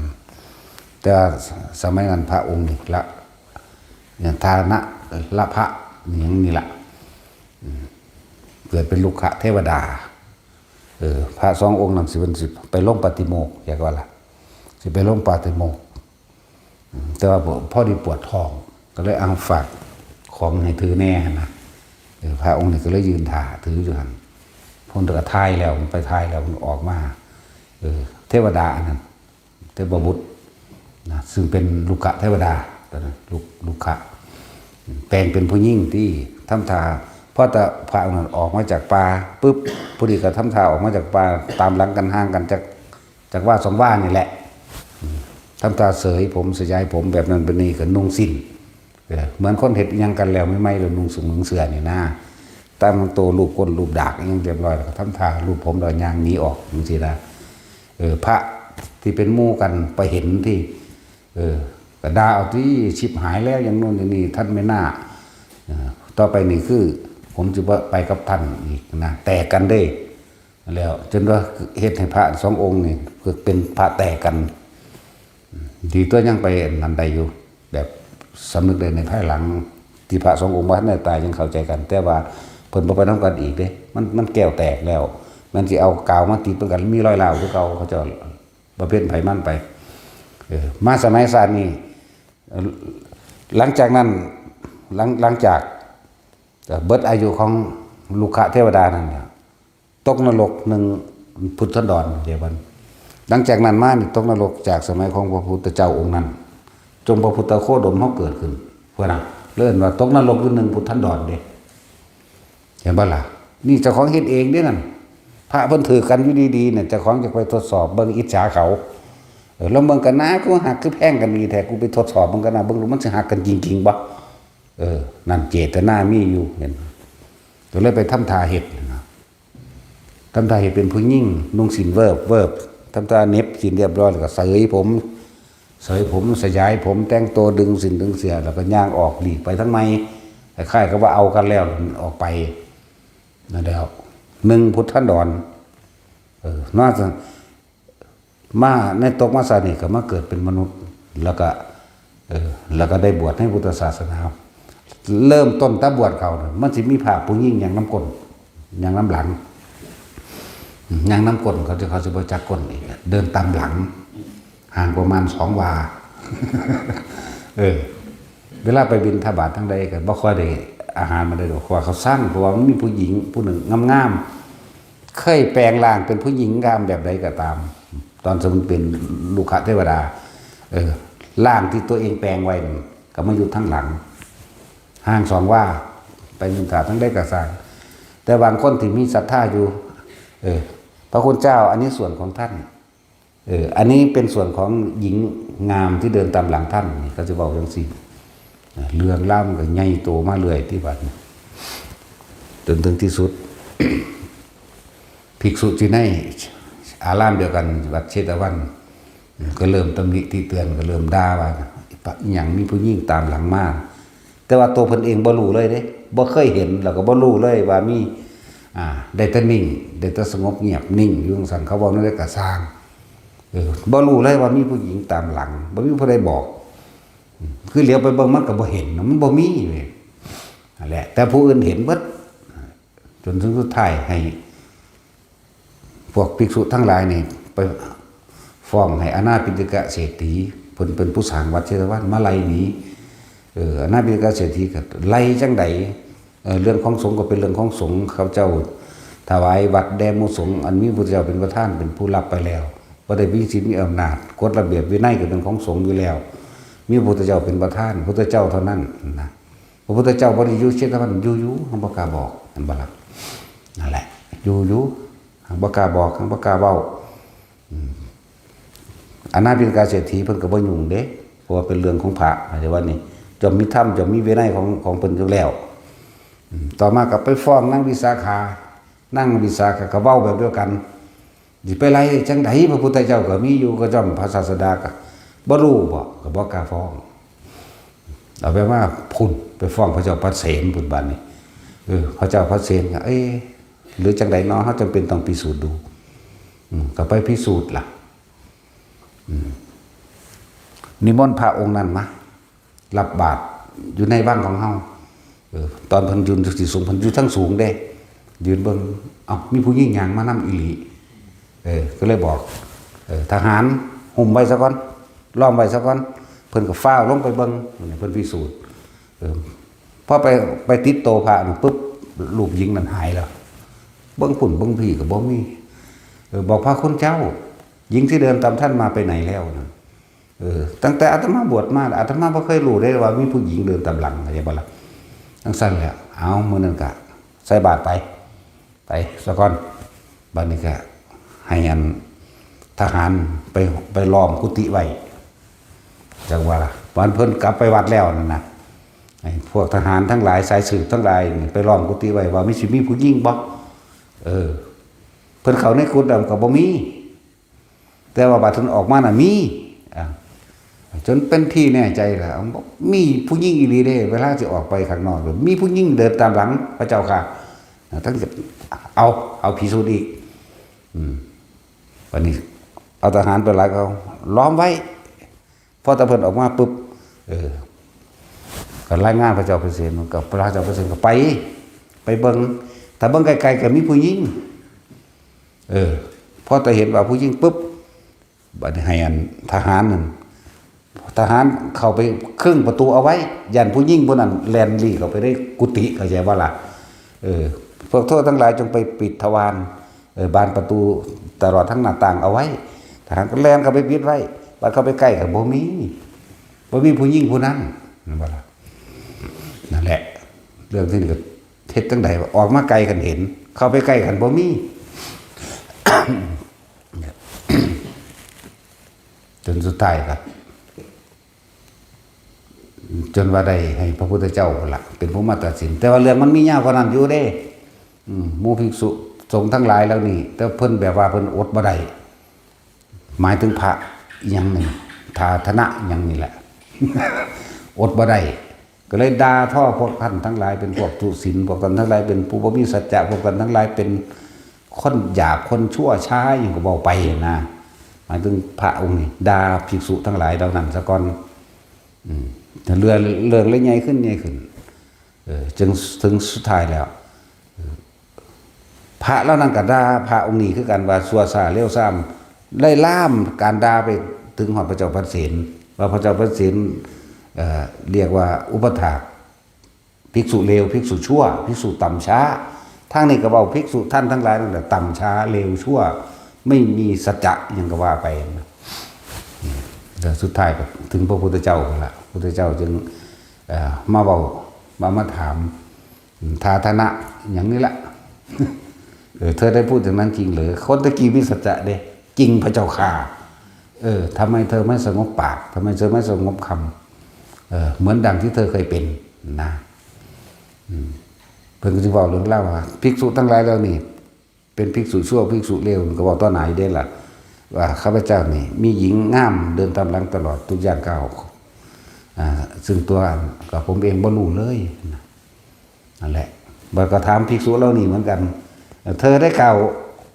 แต่ว่าสมัยนั้นพระองค์นี่ละ อย่างฐานะละพระนี่หยังนี่ละ อืม เกิดเป็นรุกขเทวดา เออ พระสององค์นั้นสิเป็นสิไปลงปาฏิโมกข์ อยากว่าล่ะ สิไปลงปาฏิโมกข์ อืม แต่ว่าพอดีปวดท้อง ก็เลยเอาฝากของให้ถือแหน่หั้นนะ เออ พระองค์นี่ก็เลยยืนถ่าถืออยู่หั่น เพิ่นก็ถ่ายแล้ว ไปถ่ายแล้ว เพิ่นออกมา เออ เทวดาอันนั้น เทพบุตรนะ ซึ่งเป็นรุกขเทวดา ตอนนั้น รุก รุกขะ แปลงเป็นผู้หญิงที่ทำท่า พอแต่พระองค์นั้นออกมาจากป่าปุ๊บ ผู้นี้ก็ทำท่าออกมาจากป่า ตามหลังกันห่างกันจาก จากว่าสองว่านี่แหละ ทำท่าเสยผมสยายผมแบบนั้นแบบนี้ก็นุ่งสิ้น เออ เหมือนคนเฮ็ดอิหยังกันแล้วใหม่ๆ แล้วนุ่งสุงนุ่งเสื้อนี่นะ ตามตัวรูปก้นรูปดากอิหยังเรียบร้อยแล้วก็ทำท่ารูปผมแล้วย่างหนีออกจังซี้นะ เออ พระที่เป็นหมู่กันไปเห็นที่ เออ ก็ด่าเอาที่ "ชิบหายแล้ว อย่างโน้นอย่างนี้ ท่านไม่น่า เออ ต่อไปนี่คือผมจะบ่ไปกับท่านอีกนะ" แตกกันเด้ แล้วจนว่าเฮ็ดให้พระสององค์นี่เป็นพระแตกกัน ดีตัวยังไปนั่นได้อยู่ แบบสำนึกได้ในภายหลัง ที่พระสององค์บ่ทันได้ตายยังเข้าใจกัน แต่ว่าเพิ่นบ่ไปนำกันอีกเด้ มัน มันแก้วแตกแล้ว มันสิเอากาวมาติดมันก็มีรอยร้าวคือเก่า เขาเจ้าประเภทไผมันไป เออ มาสมัยศาสตร์นี่ เอ่อ หลังจากนั้น หลัง หลังจาก เอ่อ เบิดอายุของลูกขเทวดานั่นเนี่ย ตกนรกหนึ่งพุทธันดร เดี๋ยวมัน หลังจากนั้นมานี่ตกนรกจากสมัยของพระพุทธเจ้าองค์นั้น จงพระพุทธโคดมเขาเกิดขึ้น เพิ่นน่ะ เอิ้นว่าตกนรกอยู่หนึ่งพุทธันดรเด้ เห็นบ่ล่ะ นี่เจ้าของเฮ็ดเองเด้นั่น พระเพิ่นถือกันอยู่ดีๆเนี่ย เจ้าของจะไปทดสอบเบิ่ง อิจฉาเขา เออ ลองเบิ่งกันนะ คือหักคือแพงกันดีแท้ กูไปทดสอบเบิ่งกันนะ เบิ่งดูมันสิหักกันจริงๆบ่ เออ นั่นเจตนามีอยู่ เห็นบ่ ก็เลยไปทำท่าเฮ็ดนะ ทำท่าเฮ็ดเป็นผู้หญิง นุ่งสิ้นเวิบเวิบ ทำท่าเหน็บสิ้นเรียบร้อยแล้วก็เสยผม เสยผม สยายผม แต่งตัวดึงสิ้นดึงเสื้อ แล้วก็ย่างออกหลีกไปทางใหม่ คล้ายๆกับว่าเอากันแล้วออกไป นั่นแล้ว หนึ่งพุทธันดร เออ มาซะ มาในตกมาซานี่ก็มาเกิดเป็นมนุษย์ แล้วก็ เออ แล้วก็ได้บวชในพุทธศาสนา เริ่มต้นแต่บวชเขาน่ะ มันสิมีพระผู้หญิงย่างนำก้น ย่างนำหลัง ย่างนำก้น เขาจะ เขาสิบ่จักก้นอีก เดินตามหลัง ห่างประมาณสองวา เออ เวลาไปบิณฑบาตทางใดก็บ่ค่อยได้อาหารมาได้ดอก เพราะว่าเขาซัง เพราะว่ามันมีผู้หญิงผู้หนึ่งงามๆ เคยแปลงร่างเป็นผู้หญิงงามแบบใดก็ตาม ตอนสมมุติเป็นลูกขเทวดา เออ ร่างที่ตัวเองแปลงไว้นั่นก็มาอยู่ทางหลัง ห่างสองวา ไปบิณฑบาตทางใดก็ซัง แต่บางคนที่มีศรัทธาอยู่ เออ พระคุณเจ้า อันนี้ส่วนของท่าน เออ อันนี้เป็นส่วนของหญิงงามที่เดินตามหลังท่าน นี่เขาจะบอกจังซี่ เรื่องราวมันก็ใหญ่โตมาเรื่อยที่บัดนี้ จนถึงที่สุด ภิกษุที่ในอารามเดียวกัน วัดเชตวัน ก็เริ่มตำหนิติเตือน ก็เริ่มด่าว่า "ปะ อิหยังมีผู้หญิงตามหลังมา" แต่ว่าตัวเพิ่นเองบ่รู้เลยเด้ บ่เคยเห็น แล้วก็บ่รู้เลยว่ามี อ่า ได้แต่นิ่ง ได้แต่สงบเงียบนิ่งอยู่จั่งซั้น เขาเว้าแนวใดก็ซ่าง เออ บ่รู้เลยว่ามีผู้หญิงตามหลัง บ่มีผู้ใดบอก อืม คือเหลียวไปเบิ่งมันก็บ่เห็น มันบ่มีเว้ย นั่นแหละ แต่ผู้อื่นเห็นเบิด จนถึงสุดท้ายให้ พวกภิกษุทั้งหลายนี่ไปฟ้องให้อนาถปิณฑิกะเศรษฐี เพิ่นเป็นผู้สร้างวัดเชตวัน มาไล่หนี เออ อนาถปิณฑิกะเศรษฐีก็ไล่จั่งใด เออ เรื่องของสงฆ์ก็เป็นเรื่องของสงฆ์ ข้าพเจ้าถวายวัดแด่หมู่สงฆ์ อันมีพระพุทธเจ้าเป็นประธาน เป็นผู้รับไปแล้ว บ่ได้มีสิทธิ์มีอำนาจ กฎระเบียบวินัยก็เป็นของสงฆ์อยู่แล้ว มีพระพุทธเจ้าเป็นประธาน พระพุทธเจ้าเท่านั้นนะ พระพุทธเจ้าบ่ได้อยู่เชตวัน อยู่อยู่ หังบ่กล้าบอก เห็นบ่ล่ะ นั่นแหละ อยู่อยู่ หังบ่กล้าบอก หังบ่กล้าเว้า อืม อนาถปิณฑิกะเศรษฐีเพิ่นก็บ่ยุ่งเด้ เพราะว่าเป็นเรื่องของพระ เข้าใจว่านี่ ย่อมมีธรรม ย่อมมีวินัยของ ของเพิ่นอยู่แล้ว อืม ต่อมาก็ไปฟ้องนางวิสาขา นางวิสาขาก็เว้าแบบเดียวกัน สิไปไล่จั่งใด พระพุทธเจ้าก็มีอยู่ ก็ย่อม พระศาสดาก็บ่รู้บ่ ก็บ่กล้าฟ้อง เอาไปว่าพุ้น ไปฟ้องพระเจ้าปเสนพุ้นบัดนี้ เออ พระเจ้าปเสนก็ เอ๊ะ หรือจั่งใดเนาะ เฮาจำเป็นต้องพิสูจน์ดู อืม ก็ไปพิสูจน์ล่ะ อืม นิมนต์พระองค์นั้นมา รับบาตรอยู่ในวังของเฮา เออ ตอนเพิ่นยืนอยู่ที่สูง เพิ่นอยู่ทั้งสูงเด้ ยืนเบิ่ง เอ้า มีผู้หญิงย่างมานำอีหลี เออ ก็เลยบอก เออ ทหาร "หุ้มไว้ซะก่อน ล้อมไว้ซะก่อน" เพิ่นก็ฟ้าวลงไปเบิ่ง เพิ่นพิสูจน์ เออ พอไป ไปติดโตพระนั่นปุ๊บ รูปหญิงนั่นหายแล้ว เบิ่งพุ้นเบิ่งพี้ก็บ่มี เออ บอก "พระคุณเจ้า หญิงที่เดินตามท่านมาไปไหนแล้ว" นะ เออ ตั้งแต่อาตมาบวชมา อาตมาบ่เคยรู้เลยว่ามีผู้หญิงเดินตามหลัง เข้าใจบ่ล่ะ จั่งซั้นแหละ เอา มื้อนั้นก็ใส่บาตรไป ไปซะก่อน บัดนี้ก็ให้อันทหารไป ไปล้อมกุฏิไว้ จั่งว่าล่ะ วันเพิ่นกลับไปวัดแล้วนั่นนะ ไอ้พวกทหารทั้งหลาย สายสืบทั้งหลายนี่ไปล้อมกุฏิไว้ ว่ามี สิมีผู้หญิงบ่ เออ เพิ่นเข้าในกุฏิแล้วก็บ่มี แต่ว่าบัดเพิ่นออกมาน่ะมี อ่า จนเป็นที่แน่ใจแล้ว มีผู้หญิงอีหลีเด้ เวลาสิออกไปข้างนอก มีผู้หญิงเดินตามหลังพระเจ้าค่ะ ทั้ง เอา เอาพิสูจน์อีก อืม บัดนี้ เอาทหารไปหลาย เขาล้อมไว้ พอแต่เพิ่นออกมาปุ๊บ เออ ก็รายงานพระเจ้าเปรตเสน กับพระเจ้าเปรตเสนก็ไป ไปเบิ่ง ถ้าเบิ่งไกลๆก็มีผู้หญิง เออ พอแต่เห็นว่าผู้หญิงปุ๊บ บัดนี้ให้อันทหารนั่น ทหารเข้าไปครึ่งประตูเอาไว้ ย่านผู้หญิงผู้นั้นแล่นลี้เข้าไปในกุฏิ เข้าใจบ่ล่ะ เออ พวกเธอทั้งหลายจงไปปิดทวาร เออ บานประตูตลอดทั้งหน้าต่างเอาไว้ ทหารก็แล่นเข้าไปปิดไว้ บัดเข้าไปใกล้ก็บ่มี บ่มีผู้หญิงผู้นั้น นั่นบ่ล่ะ นั่นแหละ เรื่องที่นี่ก็เฮ็ดจั่งใด ออกมาไกลกันเห็น เข้าไปใกล้กันบ่มี จนสุดท้ายก็ จนว่าได้ให้พระพุทธเจ้าพุ้นละ เป็นผู้มาตัดสิน แต่ว่าเรื่องมันมียาวกว่านั้นอยู่เด้ อืม หมู่ภิกษุสงฆ์ทั้งหลายเหล่านี้ แต่เพิ่นแบบว่าเพิ่นอดบ่ได้ หมายถึงพระอีหยังนี่ ทาทนะอีหยังนี่แหละ อดบ่ได้ ก็เลยด่าทอพวกท่านทั้งหลายเป็นพวกทุศีล พวกท่านทั้งหลายเป็นผู้บ่มีสัจจะ พวกท่านทั้งหลายเป็นคนหยาบคนชั่วช้า หยังก็เว้าไปนะ หมายถึงพระองค์นี่ด่าภิกษุทั้งหลายเหล่านั้นซะก่อน อืม เรื่อง เรื่องเลยใหญ่ขึ้น ใหญ่ขึ้น เออ จนถึงสุดท้ายแล้ว พระเหล่านั้นก็ด่าพระองค์นี้คือกันว่าชั่วช้าเลวทราม ได้ลามการด่าไปถึงฮอดพระเจ้าเปรตเสน ว่าพระเจ้าเปรตเสน เอ่อ เรียกว่าอุปถาก ภิกษุเลว ภิกษุชั่ว ภิกษุต่ำช้า ทางนี้ก็เว้าภิกษุท่านทั้งหลายนั่นแหละ ต่ำช้า เลวชั่ว ไม่มีสัจจะ หยังก็ว่าไปนะ อืม แล้วสุดท้ายก็ถึงพระพุทธเจ้าพุ้นละ พุทธเจ้าจึง เอ่อ มาเว้า มา มาถาม อืม ทาทนะ อย่างนี้ละ เออ เธอได้พูดอย่างนั้นจริงเหรอ คนตะกี้มีสัจจะเด้ จริงพระเจ้าค่ะ เออ ทำไมเธอไม่สงบปาก ทำไมเธอไม่สงบคำ เออ เหมือนดังที่เธอเคยเป็น นะ อืม เพิ่นก็จึงเว้าเรื่องเล่าว่า ภิกษุทั้งหลายเหล่านี้ เป็นภิกษุชั่ว ภิกษุเลว ก็เว้าต่อหน้าอยู่เด้ล่ะ ว่าข้าพเจ้านี่มีหญิงงามเดินตามหลังตลอดทุกย่างก้าว อ่า ซึ่งตัวกับผมเองบ่รู้เลยนะ นั่นแหละ บัดก็ถามภิกษุเหล่านี้เหมือนกัน เธอได้กล่าว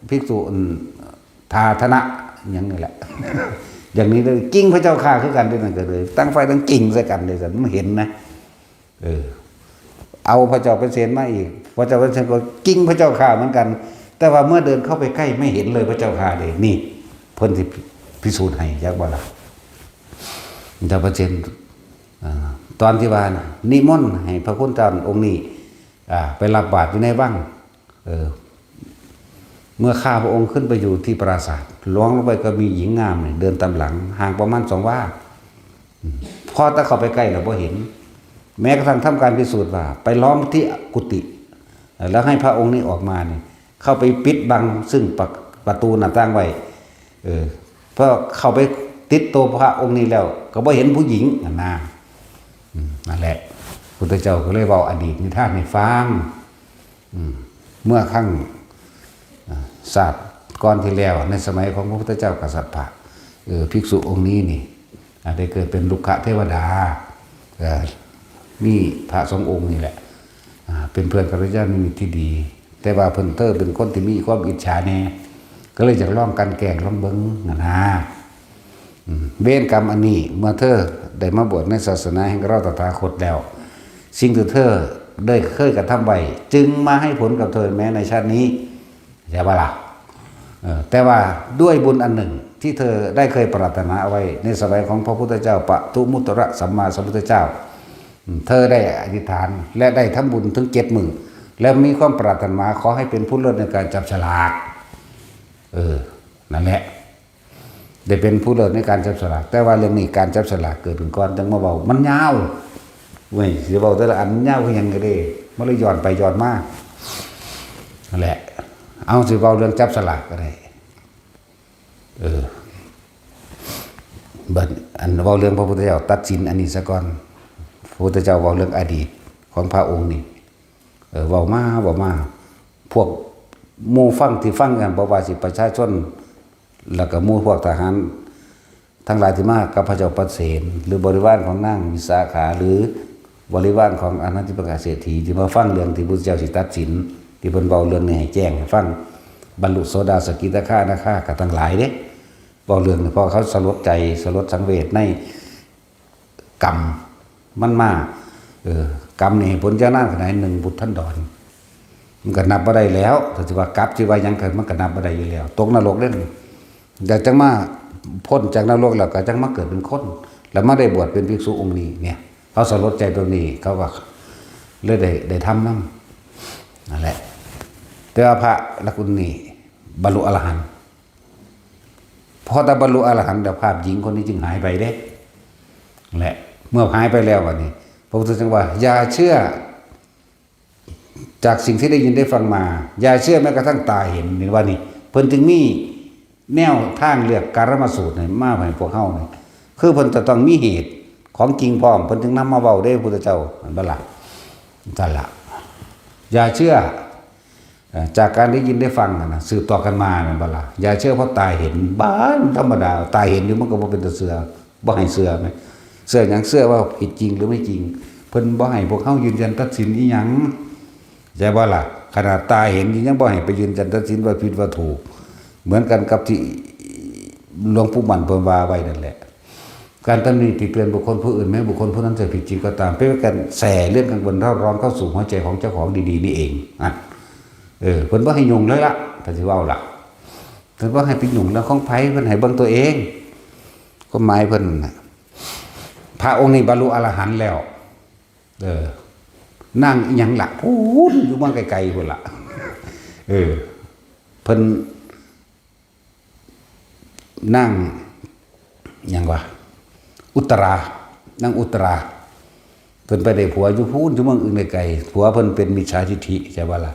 ภิกษุ อืม ทาทนะ อย่างนี้แหละ อย่างนี้เลย จริงพระเจ้าค่ะ คือกันเด้ นั่นก็เลย ตั้งฝ่ายตั้งจริงใส่กันเลย มันเห็นนะ เออ เอาพระเจ้าเปรตเสนมาอีก พระเจ้าเปรตเสนก็จริงพระเจ้าค่ะเหมือนกัน แต่ว่าเมื่อเดินเข้าไปใกล้ไม่เห็นเลยพระเจ้าค่ะเลย นี่ เพิ่นสิพิสูจน์ให้ จักบ่ล่ะ พระเจ้าเปรตเสน อ่า ตอนที่ว่าน่ะ นิมนต์ให้พระคุณเจ้าองค์นี้ อ่า ไปรับบาตรอยู่ในวัง เออ เมื่อข้าพระองค์ขึ้นไปอยู่ที่ปราสาท หลวงลงไปก็มีหญิงงามเนี่ยเดินตามหลัง ห่างประมาณสองวา อืม พอแต่เข้าไปใกล้แล้วบ่เห็น แม้กระทั่งทำการพิสูจน์ว่า ไปล้อมที่กุฏิ แล้วให้พระองค์นี้ออกมาเนี่ย เข้าไปปิดบังซึ่งประ ประตูหน้าต่างไว้ เออ พอเข้าไปติดตัวพระองค์นี้แล้ว ก็บ่เห็นผู้หญิงนั่นนะ อืม นั่นแหละ พุทธเจ้าก็เลยเว้าอดีตนิทานให้ฟัง อืม เมื่อครั้ง อ่า ชาติก่อนที่แล้ว ในสมัยของพระพุทธเจ้ากัสสปะ เออ ภิกษุองค์นี้นี่ อ่า ได้เกิดเป็นรุกขเทวดา เออ มีพระสององค์นี่แหละ อ่า เป็นเพื่อนกัลยาณมิตรที่ดี แต่ว่าเพิ่น เธอเป็นคนที่มีความอิจฉาแน่ ก็เลยอยากลองกลั่นแกล้งลองเบิ่งนั่นนะ อืม เวรกรรมอันนี้ เมื่อเธอได้มาบวชในศาสนาแห่งเราตถาคตแล้ว สิ่งที่เธอได้เคยกระทำไว้ จึงมาให้ผลกับเธอแม้ในชาตินี้ ใช่ปะล่ะ เออ แต่ว่าด้วยบุญอันหนึ่งที่เธอได้เคยปรารถนาเอาไว้ในสมัยของพระพุทธเจ้า ปทุมมุตตรสัมมาสัมพุทธเจ้า อืม เธอได้อธิษฐานและได้ทำบุญถึงเจ็ดมื้อ และมีความปรารถนาขอให้เป็นผู้เลิศในการจับฉลาก เออ นั่นแหละ ได้เป็นผู้เลิศในการจับฉลาก แต่ว่าเรื่องนี้การจับฉลากเกิดขึ้นก่อน จั่งมาเว้า มันยาว เว้ย สิเว้าแต่ละอันยาวคือหยังก็ได้ มันเลยย้อนไปย้อนมา นั่นแหละ เอา สิเว้าเรื่องจับสลากก็ได้ เออ บัดอันเว้าเรื่องพระพุทธเจ้าตัดสินอันนี้ซะก่อน พระพุทธเจ้าเว้าเรื่องอดีตของพระองค์นี่ เออ เว้ามา เว้ามา พวกหมู่ฟังที่ฟังกัน บ่ว่าสิประชาชน แล้วก็หมู่พวกทหาร ทั้งหลายที่มากับพระเจ้าปเสน หรือบริวารของนางวิสาขา หรือบริวารของอนาธิปกาเศรษฐี ที่มาฟังเรื่องที่พระพุทธเจ้าสิตัดสิน ที่เพิ่นเว้าเรื่องนี้ให้แจ้งให้ฟัง บรรลุโสดาสกิทาคานาคาก็ทั้งหลายเด้ เว้าเรื่องนี้ เพราะเขาสลดใจ สลดสังเวชในกรรมมันมา เออ กรรมนี่ให้ผลยาวนานขนาดหนึ่งบุตรท่านดอน มันก็นับบ่ได้แล้ว ถ้าสิว่ากลับสิว่าหยังก็มันก็นับบ่ได้อยู่แล้ว ตกนรกเด้ แต่จังมาพ้นจากนรกแล้วก็จังมาเกิดเป็นคน แล้วมาได้บวชเป็นภิกษุองค์นี้เนี่ย เขาสลดใจตรงนี้ เขาก็เลยได้ ได้ทำนำ นั่นแหละ แต่ว่าพระละกุณนี่บรรลุอรหันต์ พอแต่บรรลุอรหันต์แล้ว ภาพหญิงคนนี้จึงหายไปเด้ และเมื่อหายไปแล้วบัดนี้ พระพุทธเจ้าว่า อย่าเชื่อ จากสิ่งที่ได้ยินได้ฟังมา อย่าเชื่อแม้กระทั่งตาเห็น นี่ว่านี่ เพิ่นจึงมีแนวทางเลือกกาลมสูตรนี่มาให้พวกเฮานี่ คือเพิ่นจะต้องมีเหตุของจริงพร้อม เพิ่นจึงนำมาเว้าเด้ พุทธเจ้า แม่นบ่ล่ะ นั่นล่ะ อย่าเชื่อ เอ่อ จากการได้ยินได้ฟังน่ะนะ สืบต่อกันมา แม่นบ่ล่ะ อย่าเชื่อเพราะตาเห็น บ้านธรรมดา ตาเห็นอยู่มันก็บ่เป็นตาเชื่อ บ่ให้เชื่อแหม เชื่อหยัง เชื่อว่าผิดจริงหรือไม่จริง เพิ่นบ่ให้พวกเฮายืนยันตัดสินอีหยัง ใช่บ่ล่ะ ขนาดตาเห็นยังบ่ให้ไปยืนยันตัดสินว่าผิดว่าถูก เหมือนกันกับที่หลวงปู่มั่นเพิ่นว่าไว้นั่นแหละ การตำหนิติเตียนบุคคลผู้อื่น แม้บุคคลผู้นั้นจะผิดจริงก็ตาม เป็นการแส่เรื่องกังวลเร่าร้อนเข้าสู่หัวใจของเจ้าของดีๆ นี่เอง อ่ะ เออ เพิ่นบ่ให้ยุ่งเลยล่ะ ถ้าสิเว้าล่ะ เพิ่นบ่ให้ไปยุ่งเรื่องของไผ เพิ่นให้เบิ่งตัวเอง ความหมายเพิ่นน่ะ พระองค์นี้บรรลุอรหันต์แล้ว เออ นางอิหยังล่ะ พู้นอยู่เมืองไกลๆ พู้นล่ะ เออ เพิ่น นางหยังวะ อุตรา นางอุตรา เพิ่นไปได้ผัวอยู่พู้น อยู่เมืองอื่นไกลๆ ผัวเพิ่นเป็นมิจฉาทิฏฐิ ใช่บ่ล่ะ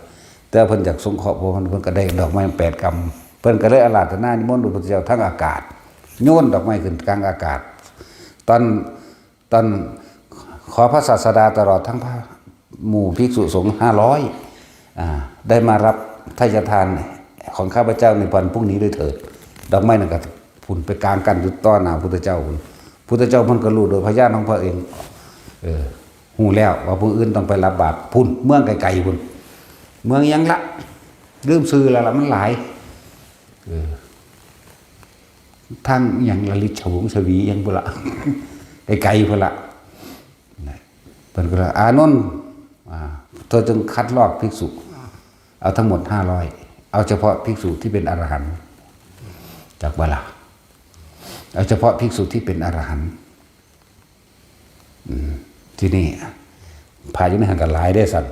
แต่เพิ่นอยากสงเคราะห์ผัวเพิ่น เพิ่นก็ได้ดอกไม้แปดกำ เพิ่นก็เลยอาราธนานิมนต์พระพุทธเจ้าทางอากาศ โยนดอกไม้ขึ้นกลางอากาศ ตอน ตอนขอพระศาสดาตลอดทั้งพระหมู่ภิกษุสงฆ์ห้าร้อย อ่า ได้มารับทายทานของข้าพเจ้าในวันพรุ่งนี้ด้วยเถิด ดอกไม้นั่นก็พุ้นไปกลางกันอยู่ต่อหน้าพุทธเจ้าพุ้น พุทธเจ้าเพิ่นก็รู้โดยพยานของพระเอง เออ ฮู้แล้วว่าผู้อื่นต้องไปรับบาปพุ้น เมืองไกลๆ พุ้น เมืองหยังละ ลืมชื่อแล้วล่ะ มันหลาย เออ ทางหยังละ ลิชวงศ์ชวีหยังพุ้นละ ไกลๆ พุ้นละ นะ เพิ่นก็เลย อานนท์ อ่า เธอจงคัดลอกภิกษุ เอาทั้งหมดห้าร้อย เอาเฉพาะภิกษุที่เป็นอรหันต์ จักบ่ล่ะ เอาเฉพาะภิกษุที่เป็นอรหันต์ อืม ทีนี้ พระอยู่ในหั้นก็หลายเด้ซั่น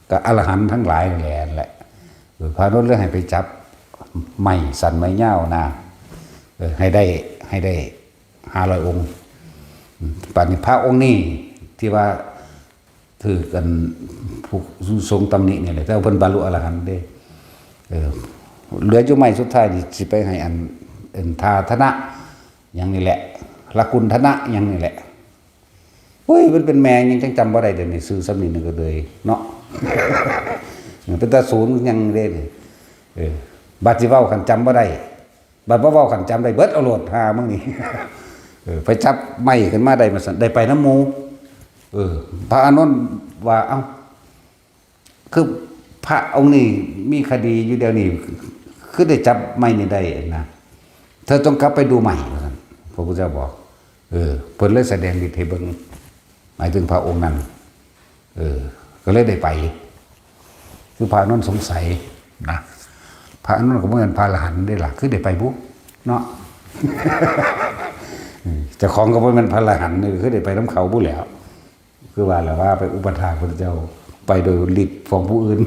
ก็อรหันต์ทั้งหลายนั่นแหละ นั่นแหละ เออ พระอานนท์เลยให้ไปจับไม้สั้นไม้ยาวนะ เออ ให้ได้ ให้ได้ห้าร้อยองค์ อืม บัดนี้พระองค์นี้ที่ว่าถือกันผู้ทรงตำหนินี่แหละ แต่ว่าเพิ่นบรรลุอรหันต์เด้ เออ เหลืออยู่ไม้สุดท้ายนี่สิไปให้อัน อันทาธนะ หยังนี่แหละ ละกุณธนะหยังนี่แหละ เฮ้ย มันเป็นแม่หยังจั่งจำบ่ได้ เดี๋ยวนี้ชื่อส่ำนี้นึงก็เลยเนาะ เป็นตาศูนย์หยังเด้นี่ เออ บัดสิเว้าคันจำบ่ได้ บัดบ่เว้าคันจำได้เบิดเอาโลด หามึงนี่ เออ ไปจับไม้ขึ้นมาได้มาซั่น ได้ไปนำหมู่ เออ พระอานนท์ว่า เอ้า คือพระองค์นี้มีคดีอยู่เดี๋ยวนี้ คือได้จับไม้นี่ได้นะ เธอต้องกลับไปดูใหม่ ว่าซั่น พระพุทธเจ้าบอก เออ เพิ่นเลยแสดงฤทธิ์ให้เบิ่ง หมายถึงพระองค์นั้น เออ ก็เลยได้ไป คือพระอานนท์สงสัยนะ พระอานนท์ก็บ่แม่นพระอรหันต์เด้ล่ะ คือได้ไปบุ เนาะ เจ้าของก็บ่แม่นพระอรหันต์ เออ คือได้ไปนำเขาบุแหล้ว คือว่าแหละว่าไปอุปถากพระพุทธเจ้า ไปโดยฤทธิ์ของผู้อื่น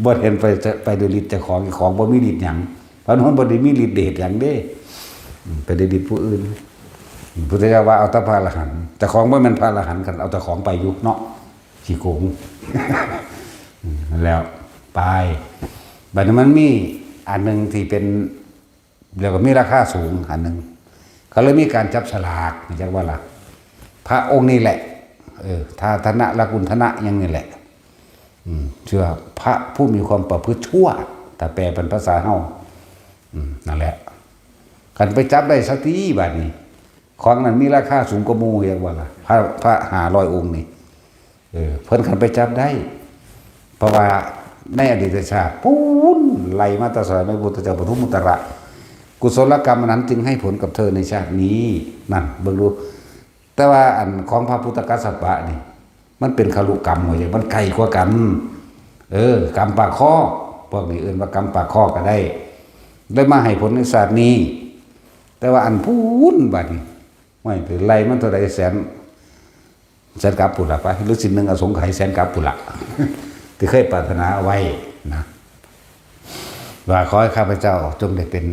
บ่เห็นไป ไปโดยฤทธิ์เจ้าของ ของบ่มีฤทธิ์หยัง พระอานนท์บ่ได้มีฤทธิ์เดชหยังเด้ อืม ไปโดยฤทธิ์ผู้อื่น พุทธเจ้าว่าเอาแต่พระอรหันต์ เจ้าของบ่แม่นพระอรหันต์ คันเอาเจ้าของไปอยู่เนาะ ขี้โกง แล้วไป บัดนี้มันมีอันหนึ่งที่เป็น แล้วก็มีราคาสูงอันหนึ่ง เขาเลยมีการจับฉลาก รู้จักว่าล่ะ พระองค์นี่แหละ เออ ทาธนะละกุณธนะยังนี่แหละ อืม เชื่อพระผู้มีความประพฤติชั่ว แต่แปลเป็นภาษาเฮา อืม นั่นแหละ คันไปจับได้สติบัดนี้ ของนั้นมีราคาสูงกว่าหมู่ เรียกว่าล่ะ พระ พระห้าร้อยองค์นี่ เออ เพิ่นคันไปจับได้ เพราะว่าในอดีตชาติ ปู๊น ไล่มาแต่สมัยพระพุทธเจ้าปทุมมุตตระ กุศลกรรมอันนั้นจึงให้ผลกับเธอในชาตินี้ นั่น เบิ่งดู แต่ว่าอันของพระพุทธกัสสปะนี่ มันเป็นคลุกรรม ว่าจั่ง มันไกลกว่ากัน เออ กรรมปากคอก พวกนี้เอิ้นว่ากรรมปากคอกก็ได้ ได้มาให้ผลในชาตินี้ แต่ว่าอันปู๊นบัดนี้ ไม่ ไล่มันเท่าใด แสน แสนกับพุ้นล่ะไป หรือสิหนึ่งอสงไขยแสนกับพุ้นล่ะ ที่เคยปรารถนาเอาไว้นะ ว่าขอให้ข้าพเจ้าจงได้เป็น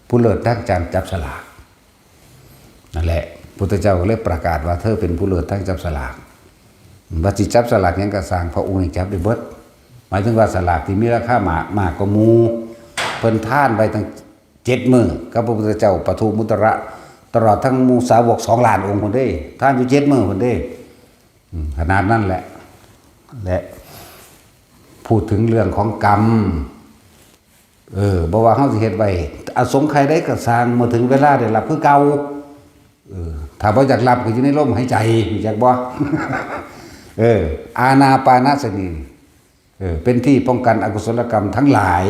ผู้เลิศทางการจับฉลาก นั่นแหละ พุทธเจ้าก็เลยประกาศว่าเธอเป็นผู้เลิศทางจับฉลาก ว่าสิจับฉลากหยังก็ซ่าง พระองค์นี่จับได้เบิด หมายถึงว่าฉลากที่มีราคามาก มากกว่าหมู่ เพิ่นทานไว้ตั้งเจ็ดมื้อ กับพระพุทธเจ้าปทุมมุตตระ ตลอดทั้งหมู่สาวกสองล้านองค์พุ้นเด้ ทานอยู่เจ็ดมื้อพุ้นเด้ อืม ขนาดนั้นแหละ และพูดถึงเรื่องของกรรม เออ บ่ว่าเฮาสิเฮ็ดไว้ อสงไขยใดก็ซ่าง เมื่อถึงเวลาได้รับคือเก่า เออ ถ้าบ่อยากรับก็อยู่ในลมหายใจ รู้จักบ่ เออ อานาปานสติ เออ เป็นที่ป้องกันอกุศลกรรมทั้งหลาย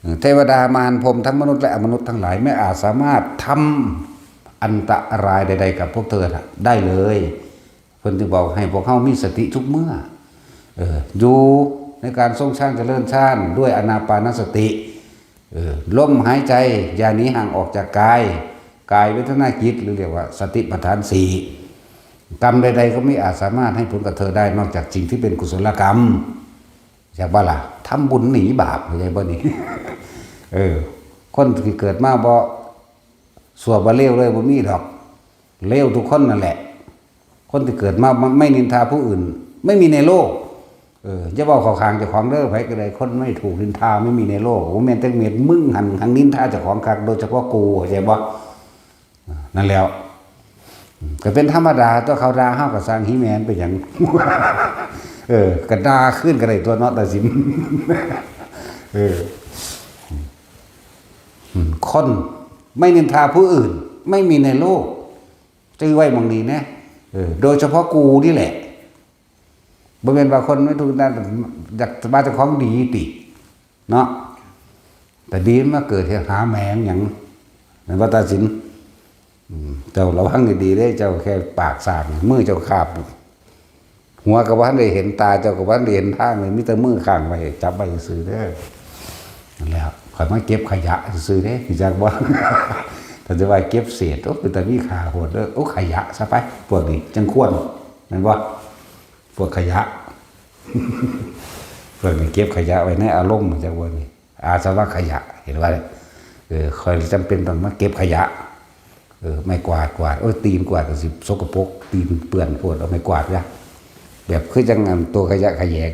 เออ เทวดามารพรหมทั้งมนุษย์และอมนุษย์ทั้งหลาย ไม่อาจสามารถทำอันตรายใดๆกับพวกเธอได้เลย เพิ่นจึงบอกให้พวกเฮามีสติทุกเมื่อ เออ อยู่ในการทรงฌานเจริญฌานด้วยอานาปานสติ เออ ลมหายใจอย่าหนีห่างออกจากกาย กายเวทนาจิต หรือเรียกว่าสติปัฏฐานสี่ กรรมใดๆก็ไม่อาจสามารถให้ผลกับเธอได้นอกจากสิ่งที่เป็นกุศลกรรม รู้จักบ่ล่ะ ทำบุญหนีบาป เข้าใจบ่นี่ เออ คนที่เกิดมาบ่ ซั่วบ่เลวเลยบ่มีดอก เลวทุกคนนั่นแหละ คนที่เกิดมาไม่นินทาผู้อื่น ไม่มีในโลก เออ อย่าเว้าเข้าข้างเจ้าของเด้อ ไผก็ได้ คนไม่ถูกนินทาไม่มีในโลก โอ้ แม่นแต่เม็ดมึงหั่น หั่นนินทาเจ้าของคัก โดยเฉพาะกู เข้าใจบ่ นั่นแหล้ว อืม ก็เป็นธรรมดา ตัวเขาด่าเฮาก็ซ่าง หีแม่นไปหยัง เออ ก็ด่าคืนก็ได้ตัวเนาะ ตาสิน เออ อืม คนไม่นินทาผู้อื่น ไม่มีในโลก จื่อไว้หม่องนี้นะ เออ โดยเฉพาะกูนี่แหละ บ่แม่นว่าคนไม่ถูกนั่น อยากว่าเจ้าของดีติ เนาะ แต่ดีมันมาเกิดเหตุหาแหมงหยัง แม่นบ่ตาสิน อืม เจ้าระวังดีๆเด้ เจ้าแค่ปากซ่าง มือเจ้าคาบ หัวก็บ่ทันได้เห็น ตาเจ้าก็บ่ทันได้เห็นทางเลย มีแต่มือค้างไว้ จับไว้ซื่อๆเด้อ นั่นแหละ ข้อยมาเก็บขยะซื่อๆเด้ รู้จักบ่ ถ้าจะว่าเก็บเศษ โอ้ เป็นตามีค่าโพดเด้อ โอ้ ขยะซะไป พวกนี้จั่งควร แม่นบ่ พวกขยะ พวกนี้เก็บขยะไว้ในอารมณ์ จั่งพวกนี้ อาสวะขยะ เห็นว่า เออ ข้อยจำเป็นต้องมาเก็บขยะ เออ ไม้กวาดกวาด โอ้ย ตีนกวาดก็สิสกปรก ตีนเปื้อนโพด เอาไม้กวาดซะ แบบคือจั่งอันตัวขยะแขยง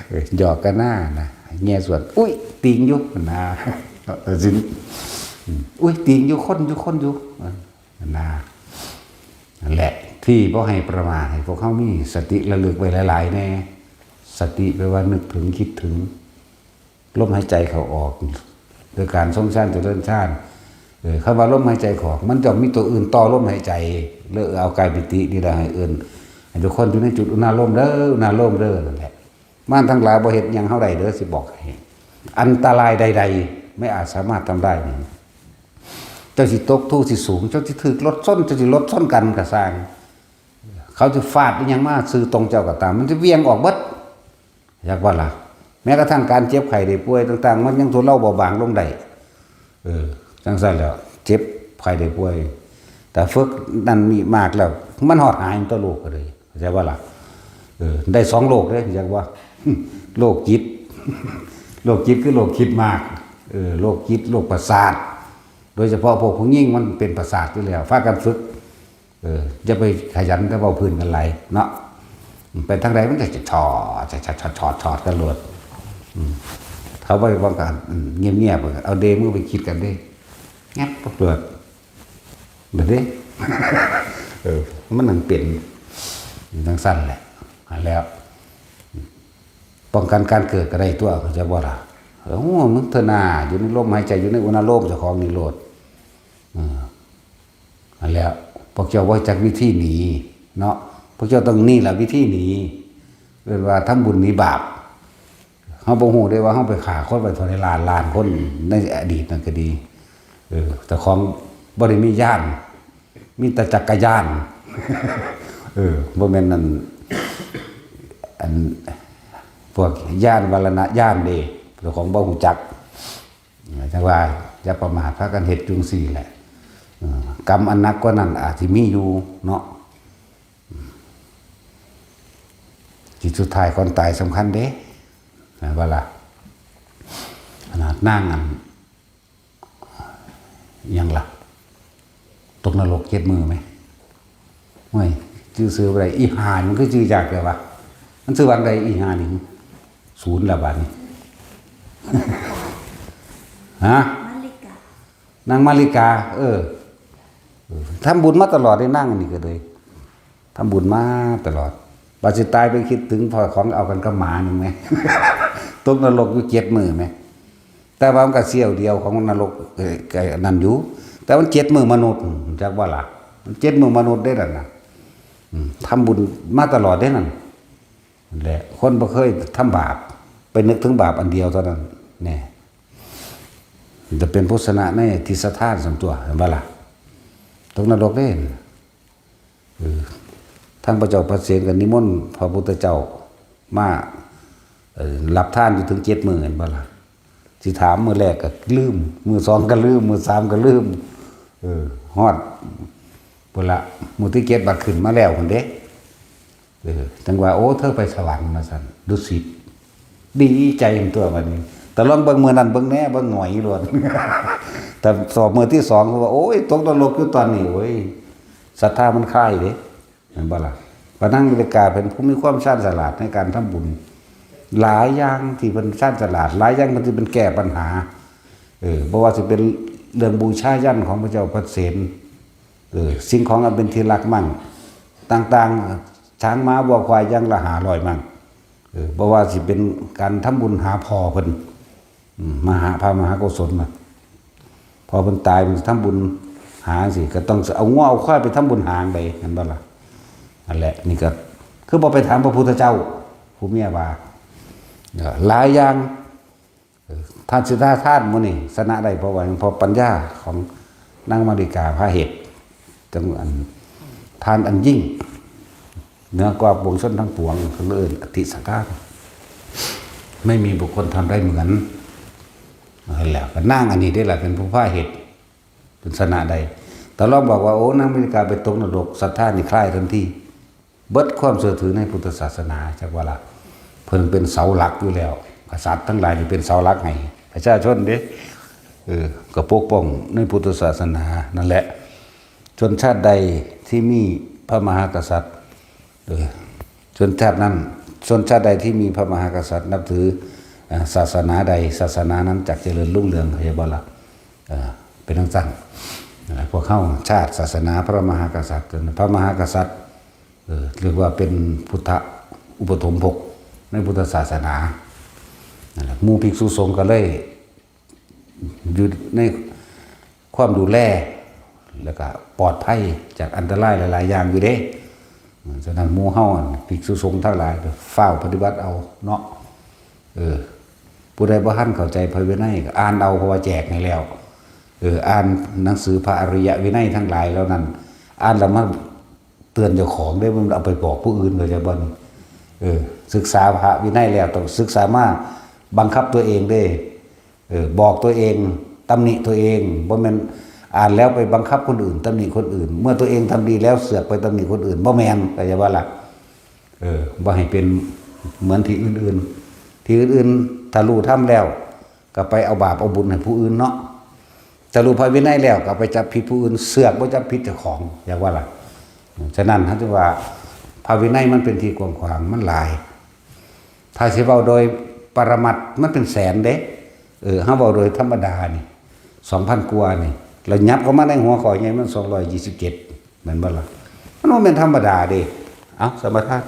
เออ หยอกกันหน้านะ แง่ส่วน อุ๊ย ตีนอยู่นะ เออ สิ อืม อุ๊ย ตีนอยู่ คนอยู่ คนอยู่ เออ นะ นั่นแหละ ที่บ่ให้ประมาท ให้พวกเฮามีสติระลึกไว้หลายๆแน่ สติแปลว่านึกถึง คิดถึง ลมหายใจเข้าออก โดยการทรงฌานเจริญฌาน เออ คำว่าลมหายใจเข้าออก มันต้องมีตัวอื่นต่อลมหายใจ เลยเอากายปิตินี่แหละให้เอิ้น ให้ทุกคนอยู่ในจุดอุณาโลมเด้อ อุณาโลมเด้อ นั่นแหละ มารทั้งหลายบ่เฮ็ดหยังเฮาได้เด้อ สิบอกให้ อันตรายใดๆ ไม่อาจสามารถทำได้ เจ้าสิตก ทู่สิสูง เจ้าสิถืกรถชน เจ้าสิรถชนกันก็ซ่าง เขาสิฟาดอิหยังมาซื่อตรงเจ้าก็ตาม มันสิเหวี่ยงออกเบิด จักว่าล่ะ แม้กระทั่งการเจ็บไข้ได้ป่วยต่างๆ มันยังทุเลาเบาบางลงได้ เออ จั่งซั้นแหล้ว เจ็บไข้ได้ป่วย แต่ฝึกนั่นนี่มากแล้ว มันฮอดหายมันตัวโรคก็เลย เข้าใจบ่ล่ะ เออ ได้สองโรคเด้ จักว่า โรคจิต โรคจิตคือโรคคิดมาก เออ โรคจิต โรคประสาท โดยเฉพาะพวกผู้หญิงมันเป็นประสาทอยู่แล้ว พากันฝึก เออ อย่าไปขยันแต่เว้าพื้นกันหลายเนาะ ไปทางใดมันจะถอดถอดถอดถอดกันโลด อืม เขาบ่ไปป้องกัน อืม เงียบๆ เอาเด้ มึงไปคิดกันเด้ งับโลด แบบนี้ เออ มันนั่งเป็นจั่งซั้นแหละ แล้ว ป้องกันการเกิดก็ได้ตั๊ว เข้าใจบ่ล่ะ เออ มึงเถอะนา อยู่ในลมหายใจ อยู่ในอุณาโลมเจ้าของนี่โลด เออ นั่นแหละ พวกเจ้าบ่จักวิธีหนีเนาะ พวกเจ้าต้องนี่ล่ะวิธีหนี เอิ้นว่าทำบุญหนีบาป เฮาบ่ฮู้เด้ว่าเฮาไปฆ่าคนไว้เท่าใดล้านล้านคนในอดีตนั่นก็ดี เออ เจ้าของบ่ได้มีญาณ มีแต่จักรยาน เออ บ่แม่นนั่น อัน พวกญาณมรณญาณเด้ เจ้าของบ่ฮู้จัก จั่งว่าอย่าประมาท พากันเฮ็ดจั่งซี้แหละ เออ กรรมอันหนักกว่านั้นอาจสิมีอยู่เนาะ จิตสุดท้ายก่อนตายสำคัญเด้ แม่นบ่ล่ะ ขนาดนางอัน หยังล่ะ ตกนรกเจ็ดมื้อไหม โอ้ย จื่อซื่อบ่ได้ อีห่านี่มันคือจื่อยากแท้วะ มันชื่อว่าจั่งใด อีห่านี่ ศูนย์ละบาดนี้ ฮะ มาริกา นางมาริกา เออ เออ ทำบุญมาตลอดเด้ นางอันนี้ก็เลย ทำบุญมาตลอด บัดสิตายไปคิดถึงพ่อของเอากันกับหมาหนึ่งไหม ตกนรกอยู่เจ็ดมื้อไหม แต่ว่ามันก็เสี้ยวเดียวของนรก เอ่อ ก็นั่นอยู่ แต่มันเจ็ดมื้อมนุษย์ จักว่าล่ะ มันเจ็ดมื้อมนุษย์เด้นั่นน่ะ อืม ทำบุญมาตลอดเด้นั่น นั่นแหละ คนบ่เคยทำบาป ไปนึกถึงบาปอันเดียวเท่านั้น แน่ จะเป็นผู้ชนะในทิฏฐานส่วนตัว เห็นบ่ล่ะ ตกนรกเด้ เออ ทั้งพระเจ้าพระเสนก็นิมนต์พระพุทธเจ้ามา เอ่อ รับทานอยู่ถึงเจ็ดมื้อ เห็นบ่ล่ะ สิถามมื้อแรกก็ลืม มื้อสองก็ลืม มื้อสามก็ลืม เออ ฮอด พุ้นละ มื้อที่เจ็ดบัดขึ้นมาแล้วพุ้นเด้ เออ จั่งว่า โอ้ เธอไปสวรรค์ ว่าซั่น ดุสิต ดีใจตั๊วบัดนี้ แต่ลองเบิ่งมื้อนั้นเบิ่งแหน่ เบิ่งหงอยโลด แต่สอบมื้อที่สอง ว่า โอ้ย ตกนรกอยู่ตอนนี้ โอ้ย ศรัทธามันคลายเด้ เห็นบ่ล่ะ พระนางมาริกาเป็นผู้มีความชาญฉลาดในการทำบุญ หลายอย่างที่เพิ่นชาญฉลาด หลายอย่างเพิ่นที่เพิ่นแก้ปัญหา เออ บ่ว่าสิเป็นเรื่องบูชายัญของพระเจ้าพระเสน เออ สิ่งของอันเป็นที่รักมั่ง ต่างๆ ช้างม้าวัวควายอย่างละห้าร้อยมั่ง เออ บ่ว่าสิเป็นการทำบุญหาพ่อเพิ่น อืม มหา พระมหาโกศลน่ะ พอเพิ่นตาย เพิ่นทำบุญหาจั่งซี้ ก็ต้องเอางัวเอาควายไปทำบุญหาจั่งใด เห็นบ่ล่ะ นั่นแหละ นี่ก็คือบ่ไปถามพระพุทธเจ้า ผู้เมียว่า เออ หลายอย่าง เออ ท่านสิทธาทานหมู่นี่ชนะได้ เพราะว่าหยัง เพราะปัญญาของนางมาริกาพาเหตุ จั่งอัน ทานอันยิ่ง เหนือกว่าปวงชนทั้งปวง คือเอิ้นอติสทาน ไม่มีบุคคลทำได้เหมือน นั่นแหละ ก็นางอันนี้เด้ล่ะ เป็นผู้พาเหตุ เป็นชนะได้ แต่ลองบอกว่า โอ้ นางมาริกาไปตกนรก ศรัทธานี่คลายทันที เบิดความเชื่อถือในพุทธศาสนา จักว่าล่ะ เพิ่นเป็นเสาหลักอยู่แล้ว กษัตริย์ทั้งหลายนี่เป็นเสาหลักให้ประชาชนเด้ เออ ก็ปกป้องในพุทธศาสนา นั่นแหละ ชนชาติใดที่มีพระมหากษัตริย์ เออ ชนชาตินั้น ชนชาติใดที่มีพระมหากษัตริย์นับถือ เอ่อ ศาสนาใด ศาสนานั้นจักเจริญรุ่งเรือง เข้าใจบ่ล่ะ เออ เป็นจั่งซั้น เออ พวกเฮาชาติศาสนาพระมหากษัตริย์ พระมหากษัตริย์ เออ เรียกว่าเป็นพุทธอุปถมภกในพุทธศาสนา นั่นแหละ หมู่ภิกษุสงฆ์ก็เลย อยู่ในความดูแล แล้วก็ปลอดภัยจากอันตรายหลายๆ อย่างอยู่เด้ ฉะนั้นหมู่เฮา ภิกษุสงฆ์ทั้งหลายก็ฟ้าวปฏิบัติเอาเนาะ เออ ผู้ใดบ่ทันเข้าใจพระวินัยก็อ่านเอา เพราะว่าแจกให้แล้ว เออ อ่านหนังสือพระอริยวินัยทั้งหลายเหล่านั้น อ่านแล้วมาเตือนเจ้าของเด้ มันเอาไปบอกผู้อื่น เข้าใจบ่นี่ เออ ศึกษาพระวินัยแล้วต้องศึกษามาบังคับตัวเองเด้ เออ บอกตัวเอง ตำหนิตัวเอง บ่แม่นอ่านแล้วไปบังคับคนอื่น ตำหนิคนอื่น เมื่อตัวเองทำดีแล้วเสือกไปตำหนิคนอื่น บ่แม่น เข้าใจบ่ล่ะ เออ บ่ให้เป็นเหมือนที่อื่นๆ ที่อื่นๆ ถ้ารู้ธรรมแล้ว ก็ไปเอาบาปเอาบุญให้ผู้อื่นเนาะ ถ้ารู้พระวินัยแล้วก็ไปจับผิดผู้อื่น เสือกบ่จับผิดเจ้าของ จักว่าล่ะ ฉะนั้นเฮาจึงว่า พระวินัยมันเป็นที่กว้างขวาง มันหลาย ถ้าสิเว้าโดยปรมัตถ์มันเป็นแสนเด้ เออ เฮาเว้าโดยธรรมดานี่ สองพัน กว่านี่ แล้วยับเข้ามาในหัวข้อใหญ่มัน สองร้อยยี่สิบเจ็ด แม่นบ่ล่ะ? มันบ่แม่นธรรมดาเด้ เอ้า สมภาร